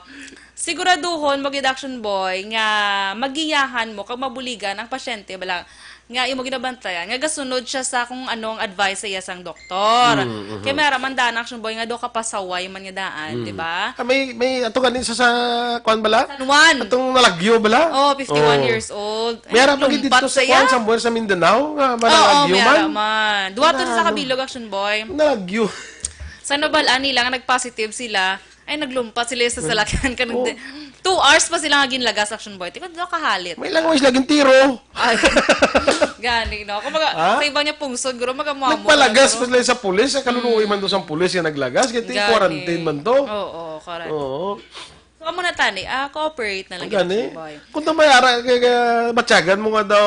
Siguraduhon mo gid, Action Boy, nga magiyahan mo kag mabuligan ang pasyente bala nga imo ginabantayan nga gasunod siya sa kung anong advice sa iya sang doktor. Mm, mhm. Kay may ara man daan, Action Boy, nga daw kapasaway man nga daan, Mm. di ba? Ah, may, may ato gani sa, sa kuan bala? San Juan. Atong nalagyo bala? Oh, fifty-one Oh. years old. May ara Ay, pa gid lumpat dito sa sa iya. kuan, somewhere sa Mindanao, nga Oo, malagyo may ara man. man. Duwa to sa Ano? Kabilog, Action Boy. Nalagyo. Sa nabal-an nila nga nag-positive sila, ay, naglumpat sila sa Hmm. salakyan. Kanang Oh. di-, two hours pa sila nga ginlagas, Action Boy. Tikod daw kahalit. May lang, may sila gintiro. Ay. Gani, no? Kumbaga, Ha? sa iba niya pungsod, guro, maga-, muamo Nagpalagas lang, pa guro. sila sa pulis. Ang kaluluoy Hmm. man to sa pulis nga naglagas. Kaya ti-, Gani. quarantine man to. Oo, correct. Oo. So, amo na tani, ah, cooperate na lang Ang gid, gani. Action Boy. Kung daw may ara, kay, kay, matyagan mo nga daw,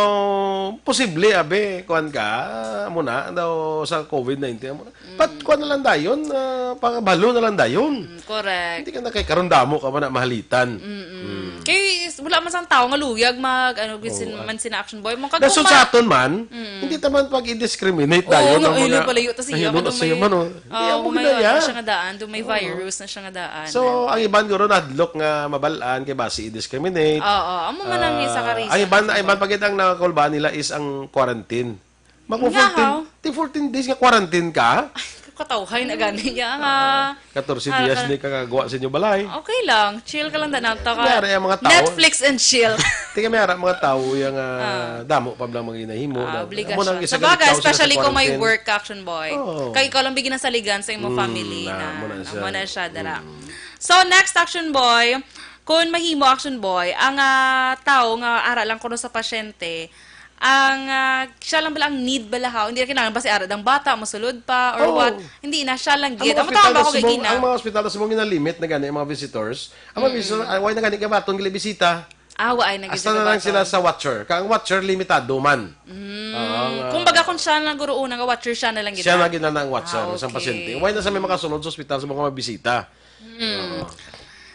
posible, abi, kuwan ka, ah, amo na, daw sa COVID nineteen, amo na. Pat, Mm. kuwan na lang dayon, ah, pangabalo na lang dayon. Mm, correct. Hindi ka na kay karon damo ka man na mahalitan. Mm-mm. Mm. Kay, wala man sang tao nga luyag mag, ano, gid Oo, sin-, ah. man sina Action Boy. Mong Dason kaguma- sa aton man, Mm. hindi ta man pag-i-discriminate Oo, dayon nga, ang ay, mga palayo ta siya, nahimo na kung siya may man, oh. Hindi, Oo, amo may gina ano ya. na siya nga daan, do may Oo. virus na siya nga daan. So, ang iban guro nadlok nga mabal-an kay basi i-discriminate. Oo, amo man ang Ah, isa ka reason, ang iban, ang siguro. iban pa gid ang nakulbaan nila is ang quarantine. Mag Nga, fourteen, how? ti fourteen days nga quarantine ka? Ay, katawhay na gani niya nga. Ah, katorse Ara diyas ka ni kakagawa sa inyo balay. Okay lang, chill ka lang, daan ta ka. Yari ang mga tao. Netflix and chill. Tingnan mo, ara mga tao yung, ah, Ah. damo pa lang mga ginahimo. Ah, Na, obligasyon. amo nang isa Sa ka bagay, tao sila sa especially kung may quarantine. work ka, Action Boy. Oo. Kay ikaw lang bigyan ng saligan sa imong Mm, family na, na, amo na siya. amo na siya, dara. Mm. So, next, Action Boy, kung mahimo, Action Boy, ang, ah, tao nga ara lang kuno sa pasyente, ang, ah, siya lang bala ang need bala, ha? Hindi na kinahanglan ba si ara dang bata, musulod pa, or Oo. what? Hindi na, siya lang Ang gid. mga Ang ospital tama na ko kay subong, Gina. ang mga ospital na subong ginalimit na gani, ang mga visitors. Ang mga Mm. visitors, ah, why na gani ka baton gali bisita? Ah, wa ay na gid Hasta na lang sila baton. sa watcher. Kaya ang watcher, limitado man. Mm. Oo, nga. Kumbaga, kung siya na guro una nga watcher, siya na lang gid Siya na. na gid na ang watcher, Ah, isang okay. pasyente. Why na sa may makasulod sa ospital sa mga mabisita? Mm. Oo.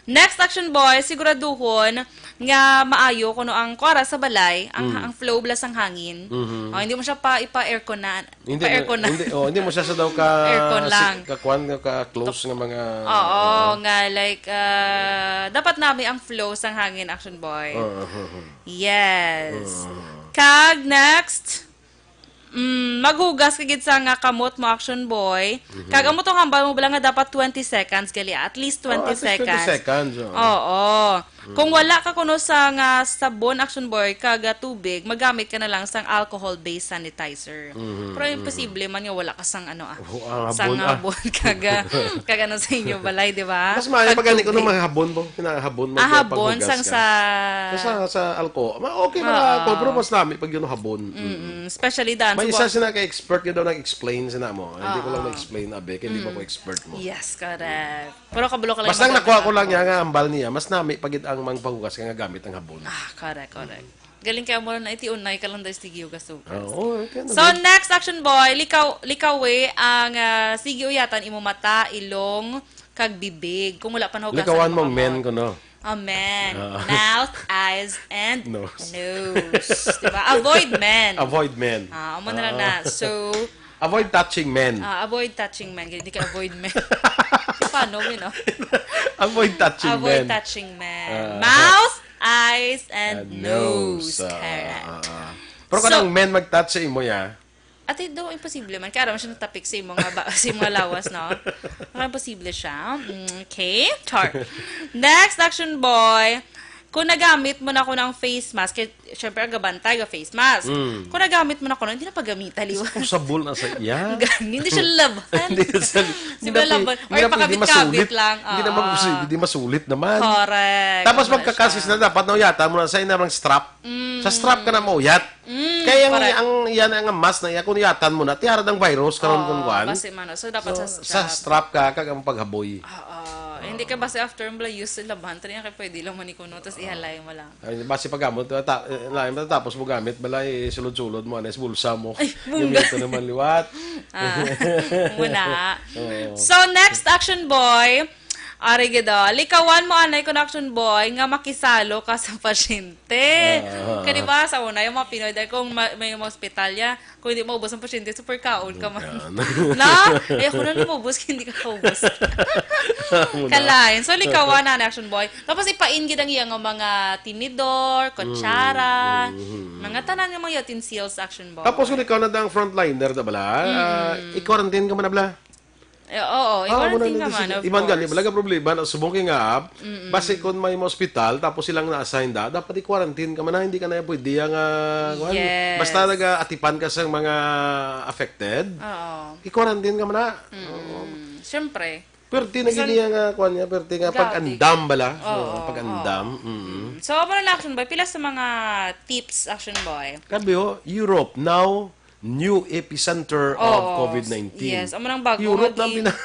Next, Action Boy, siguraduhon nga maayo kuno ang kuwara sa balay, ang, Mm. ang flow bala sang hangin. Mhm. Oh, hindi mo siya pa ipa-airconan. Hindi mo, Pa-airconan. hindi, oh, hindi mo siya sa daw ka Aircon si-, lang. ka kwan, ka close nga mga Oo, Oo. nga like, ah, dapat nami ang flow sang hangin, Action Boy. Oo, oo, oo. Yes. Oo. Kag next, mm, maghugas ka gid sa nga kamot mo, Action Boy. Mhm. Kag amo tong hambal mo bala nga dapat twenty seconds gali, at least Oh, twenty at least twenty seconds. seconds, oo. Oo. Kung Mm. wala ka kuno sa nga sabon, Action Boy, kag, ah, tubig, magamit ka na lang sang alcohol-based sanitizer. Mhm, Pero mhm. imposible man nga wala ka sang ano, ah, Oh, ang sang habon, ah. habon, kag, ah, kag ano sa inyo balay, di ba? Mas maayo Kag pa gani kuno tubig. mga habon po. Kinahabon mo Ah, kaya habon, paghugas sang ka. sa Sa, sa alcohol. Ma-, okay, mga Oo. alcohol, pero mas nami pag yun habon. Mm-mm. Mm-mm. Especially daan May sa isa bua- sila ka-expert, yun daw nag-explain sila mo. Hindi ko lang Oo. ma-explain, abi, kaya hindi pa Mm. ko expert mo. Yes, correct. Pero kabalo ka lang Basta ang maganda nakuha ko nga lang habon. niya nga ambal niya, mas nami pa gid ang mangpahugas ka nga gamit ang habon. Ah, correct, correct. Mm. Galing kaya mo na iti unay ka lang dahil sige hugas-hugas. Ah, oo, okay na So, din. next, Action Boy, likaw, likawi ang, ah, sige uyatan imo mata, ilong, kag bibig. Kung wala pa nahugasan Likawan ang mong mga men mouth. ko, no? Oh, men. Ah. Mouth, eyes, and Nose. nose. Diba? Avoid men. Avoid men. Ah, amo na lang Ah. na. So, Avoid touching men. Ah, avoid touching men. Hindi ka avoid men. Paano, you know? Avoid touching Avoid men. touching men. Ah. Mouth, eyes, and And nose. nose. Ah, Correct. ah, ah. Pero So, kanang men mag-touch sa imo, ya? Ate, do, imposible man. Kaya naman siya natapik sa imo nga ba, sa imo nga lawas, no? Parang imposible siya. Mm, okay. Char. Next, Action Boy. Kung nagamit mo na ko ng face mask, kaya, syempre, ang gabantay ga face mask. Mm. Kung nagamit mo na ko, hindi na paggamita, liwan. Disposable na sa iya. Gani, hindi siya laban. Hindi siya, Hindi hindi na pwede, laban. Or hindi na pwede ipakabit-kabit masulit. lang. Hindi na Oo. mapos-, hindi masulit naman. Correct. Tapos Ano na magkakasis siya? na dapat nauyatan mo na sa inarang strap. Mm. Sa strap ka na mauyat. Mm, Kaya ang, correct. ang, yan ang mask na iya, kung uyatan mo na, tiarad ang virus, karon Oo, kung kuwan. basi man, no? So, dapat So, sa sa strap. strap ka, kag ang paghaboy. Oo. Eh, hindi ka basi after mo lang use sa laban, tari nga kay pwede lang manikuno, tas ihalay mo lang. Ay, basi pag gamot, ta-, eh, lain, tapos mo gamit, balay, sulod-sulod mo, anes, bulsa mo. Ay, bungga. Gamit ko naman liwat. Ah, muna. Oo. So, next, Action Boy. Ari gid, oh. Likawan mo, anay, kung Action Boy, nga makisalo ka sa pasyente. Ah. Kaya di ba, sa una, yung mga Pinoy, dahil kung ma-, may mga ospital, ya, kung hindi maubos ang pasyente, super kaon ka man. Yan. Na? Eh, ako na lumubos, hindi ka kaubos. Amo na. Kalain. So, likawan na, Action Boy. Tapos, ipain gid ang iya nga mga tinidor, kutsara, Mm, mm, mm. mga tanan nga mga utensils, Action Boy. Tapos, kung ikaw na ang frontliner, da bala, Mm. ah, i-quarantine ka man na bala. Eh, oo, Ah, amo na i-quarantine ni ka man, sila. of Iban gani, course. balaga problema na subong kay nga, Mm-mm. basi kung may ospital, tapos silang na-assign da, dapat i-quarantine ka man na, hindi ka na pwede ang, ah, kuwan. Yes. Basta naga-atipan ka sa mga affected, Oo. i-quarantine ka man na. Mm-mm. Oo. Siyempre. Pwerte na Bisan gini nga, kuwan niya, pwerte nga Grabe. pag-andam bala. Oo, Oo, pag-andam. oo. Mm-mm. Mm. So, amo na lang, Action Boy, pila sa mga tips, Action Boy? Grabe, oh, Europe now, new epicenter of Oo. covid nineteen. Yes, amo nang bago Europe nga na ang gi-, pina-,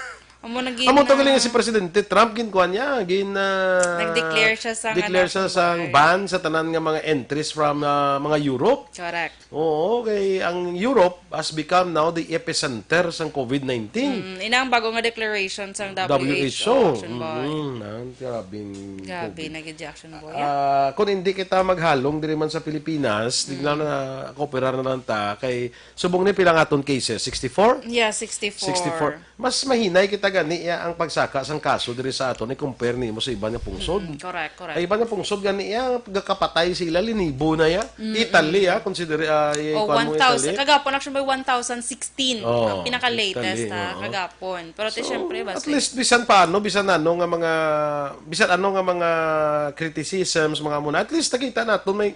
amo nang gi-, amo to na galing si Presidente Trump, ginkuan niya, gin, ah, Nag-declare siya sa, declare ano, siya sa Action Boy. ban sa tanan nga mga entries from, ah, mga Europe. Correct. Oo, kay ang Europe has become now the epicenter sang covid nineteen. Mm, ina ang bago nga declaration sang W H O, W H O. Action Boy. Mm, ang grabing Grabe, COVID. nag-ejection, Boy, ah. Ah, kung hindi kita maghalong diri man sa Pilipinas, di Mm. na, na kooperar na lang ta kay subong ni pila nga aton cases? Sixty-four? Yeah, sixty-four. Sixty-four. Mas mahinay kita gani, ya, ang pagsaka sang kaso diri sa aton i-compare nimo sa iban nga pungsod. Mm, correct, correct. Ang iban nga pungsod gani, ya, gakapatay sila, linibo na, ya. Mm, Italy, mm. ya, consider, ah, Oh, ikuan mo one thousand. Italy. Kagapon, actually, may one thousand sixteen Oh, ang pinaka-latest, Italy, ha, oo. kagapon. Pero, te, So, syempre, at basta least, bisan paano, bisan ano nga mga, bisan ano nga mga criticisms, mga muna, at least nakita naton may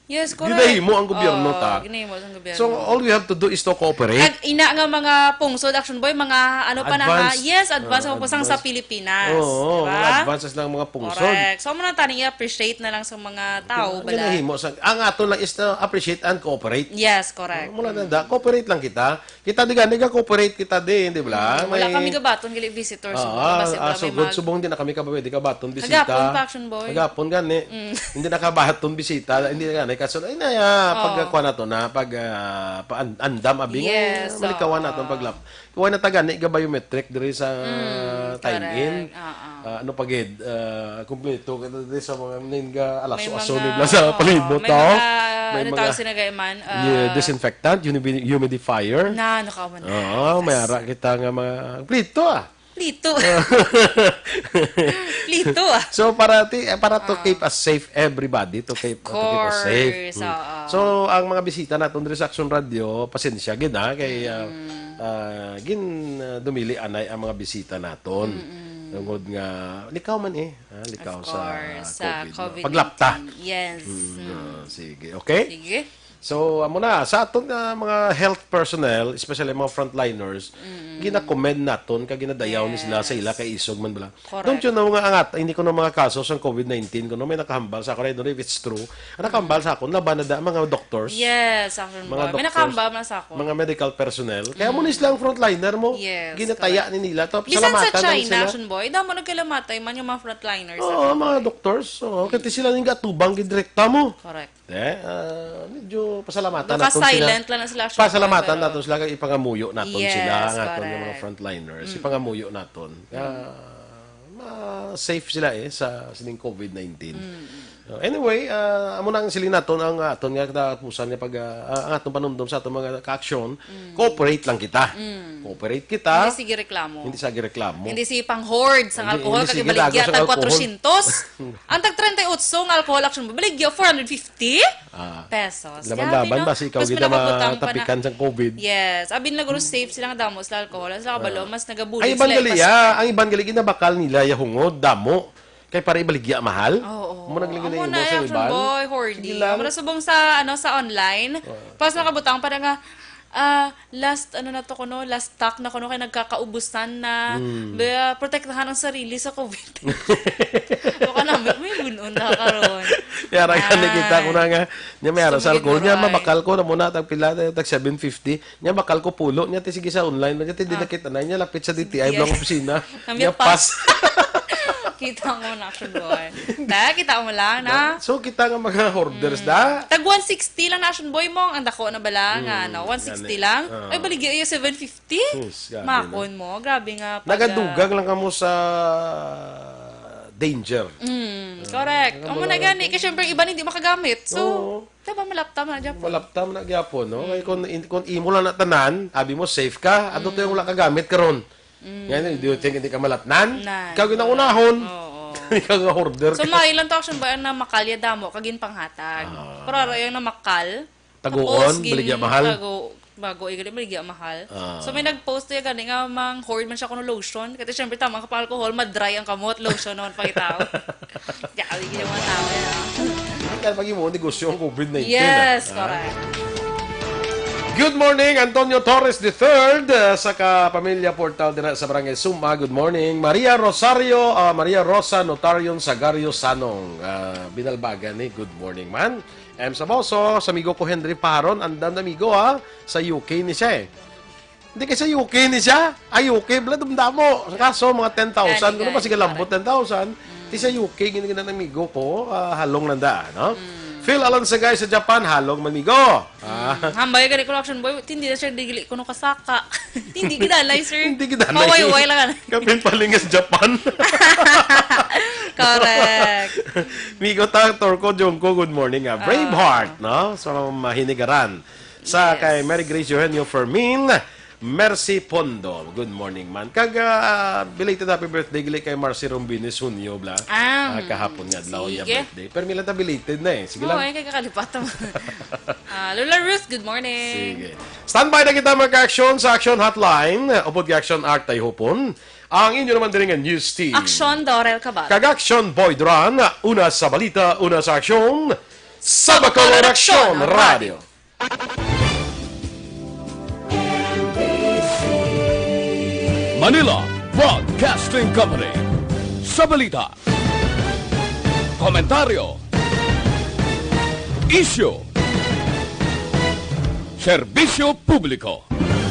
Yes, correct. ginahimo ang gobyerno, Oh, ta. ginahimo ang gobyerno. So, all we have to do is to cooperate. Kag ina nga mga pungsod, Action Boy, mga ano pa na, ha? Advance. Yes, advance Ah, ang pusang sa advance. Pilipinas. Oo, Di ba? mga advances lang mga pungsod. Correct. So, muna tani i-appreciate na lang sa mga tao, Ang bala. ginahimo sa, ang ato lang is to appreciate and cooperate. Yes, correct. Muna na da, cooperate lang kita. Kita di gani ga-cooperate kita di, di ba? Mm, wala May kami gabaton gali visitors, Oo, mga ah, basi ah, ba, may sugod mag- subong di na kami kabay, di kabaton bisita. Kagapon pa, Action Boy. Kagapon gani. Mm. Hindi na kabaton bisita, hindi na gani kaso ay na, ah, Oo. pagkuha na to na pag ah, pa-, an-, andam abi nga Yes, malikawan oo. naton paglap. Kuha na ta gani ga biometric diri sa Mm, time in. correct. Oo. Ah, ano pa gid, ah, kumpleto ka na din sa mga ning, ah, May alaso-aso mga, nila sa oo, palibot, may tao. mga, May ano mga tawag sila, Gaiman? Ah, yeah, disinfectant, humi-, humidifier. Na, nakaman na. Oo, may ara kita nga mga kumpleto, ah. Plito. Plito, ah. So, para ti-, para to Ah. keep us safe, everybody, to keep, Of to keep us safe. course, Mm. oo. So, ang mga bisita naton diri sa Action Radio, pasensya gid, ha, kay, ah, Mm. ah, gin, ah, dumili anay ang mga bisita naton. Mm-mm. Tungod nga, likaw man eh, ha, likaw Of sa course, sa covid, no? covid Paglapta. nineteen. Yes. Mm, Mm. ah, sige. Okay? Sige. So, amo na, sa aton nga mga health personnel, especially mga frontliners, Mm. gina-commend naton kag ginadayaw ni sila sa ila Yes. kay isog man bala. Correct. Don't you know nga ang at-, hindi ko na mga kaso sa covid nineteen, kuno may nakahambal sa ako, I don't know if it's true. Ang nakahambal sa akon, laban na da, mga doctors. Yes, Action Mga Boy. May doctors, nakahambal man sa akon. mga medical personnel. Kaya mo ni Mm. sila ang frontliner mo. Yes, Ginataya correct. ni nila. To, Bisan sa pasalamatan lang China, sila. Action Boy, damo nagkalamatay man yung mga frontliners Oo, sa mga Boy. doctors. Oo, Mm. kasi sila yung gatubang, gidirekta mo. Correct. Eh, ah, medyo pasalamatan Baka naton sila. silent lang na sila, Action Boy, Pasalamatan pero naton sila kay ipangamuyo naton Yes, sila nga aton nga mga correct. frontliners. Mm. Ipangamuyo naton. Mm. Ah, ma-safe sila eh sa sining covid nineteen. Mm, mm. Uh, anyway, ah, amo na ang siling naton ang, ah, aton nga katapusan nga pag, ah, ah, ang aton panumdom sa aton mga ka-aksyon, Mm. cooperate lang kita. Mm. Cooperate kita. Hindi sige reklamo. Hindi sige reklamo. Hindi sige pang-hoard sa Hindi, alcohol hindi kag sige baligya lago sa tag alcohol. kwatrosyentos. Ang tag treinta y ocho nga alcohol, Action Boy, baligya four hundred fifty Ah. pesos. Laban-laban Grabe, no? ba si ikaw Mas gid na pinakabutang pa na. matapikan sang covid? Yes. Abi nila guro safe sila nga damo sila alcohol. Sa kabalo, Ah. mas nagabuli Ang iban sila gali, ah, ipasok. ang iban gali, ginabakal nila ya hungod, damo. Kay para ibaligya mahal. Oo. Mo naglingin Amo na na imo sa Action iban. Boy, hoarding. Sige lang. Amo na subong sa, ano, sa online. Oo. Pas nakabutang pa na nga, ah, last, ano na to kuno, last stock na kuno kay nagkakaubusan na. Mm. Ba, protektahan ang sarili sa covid. Baka namin, may bunon na karon. Yara ka, Ah. nakita ko na nga. Niya may ara sa Sumugod alcohol. mo, Niya, Roy. mabakal ko na muna, tag pila, tag seven fifty. Niya, bakal ko pulo. Niya, ti sige sa online. Niya, ti di Ah. nakita na. Niya, lapit sa D T I, Yes. blank opisina. Ang Niya, biya pas. pas. Kita mo na, Action Boy. Ta, kita mo lang, na? So, kita nga mga hoarders, Mm. da? Tag one sixty lang na, Action Boy, mo. Ang dako na bala, nga, Mm, ano, one sixty gani. lang. Ah. Ay, baligya iya seven fifty. Sus, grabe, Makon no? mo. Grabe nga pag, Nagadugang ah, lang kamo sa danger. Mm, Ah, correct. Amo na nagadugang gani. lang. Kay syempre, iban hindi makagamit. So, Oo. Diba, malapta man na gyapon. Malapta man na gyapon, no? Mm. Kay kung in-, kung imo lang na tanan, abi mo safe ka, ato to Mm. yung wala ka gamit karon. Mm. Yan, do you think hindi ka malatnan? Na, Ikaw ginaunahon. Oo. Ikaw nga hoarder So, ka. May lang to, Action Boy, ang namakalya damo, kag ginpanghatag. Ah. Pero araw yung namakal. Taguon, Tapos, gin-, baligya mahal. tago-, bago, igali, baligya mahal. Ah. So, may nag-post to yung gani nga mang hoard man siya kuno lotion. Kasi syempre, tama ka pang alcohol, madry ang kamot, lotion naman pangitaw. Grabe, ginawa tao yan, ah. Kaya pag mo negosyo ang covid nineteen, Yes, ah. correct. Good morning, Antonio Torres the third, ah, sa kapamilya Portal dira sa Barangay Suma. Good morning. Maria Rosario, ah, Maria Rosa Notarion Sagario Sanong, ah, Binalbagan ni. Good morning, man. M. Saboso, sa amigo ko Henry Paharon, andam na amigo, ha? Sa U K ni siya, eh. Hindi kay sa U K ni siya. Ay, U K, bala, dumdamo. Sa kaso, mga ten thousand. Gani, Ano ba, gani, sige lang, correct. Ten thousand. Mm. Ti sa U K, gini, gini, amigo ko, ah, halong lang da, no? Mm. Phil Alansagay sa Japan, halong man, amigo. Ah. Mm. Hambay, gani ko, Action Boy, hindi na siya digili ko no kasaka. Hindi gidanay, sir. Hindi gidanay. Mawayway lang, ano. Kapin palingas Japan. Correct. Migo ta, Torco, Jongko, good morning, ah. Ah. Braveheart, no? Sa Mahinigaran. Sa Yes. kay Mary Grace Eugenio Fermin, Mercy Pondo. Good morning, man. Kag, ah, belated happy birthday gali kay Marcy Rombines Hunyo, bla. Ah, Ah, kahapon nga adlaw niya sige. birthday. Pero may lang ta belated na eh. Sige Oo, lang. eh, kay kakalipat mo. Ah, Lola Ruth, good morning. Sige. Standby na kita, mga ka-aksyon, sa Action Hotline, upod kay Action Art Tayhupon. Ang inyo naman diri nga news team. Action Dorel Cabal. Kag Action Boy Duran, una sa balita, una sa aksyon, sa Bacolor Action Radio. Manila Broadcasting Company. Sa balita, komentaryo, isyu, serbisyo publiko.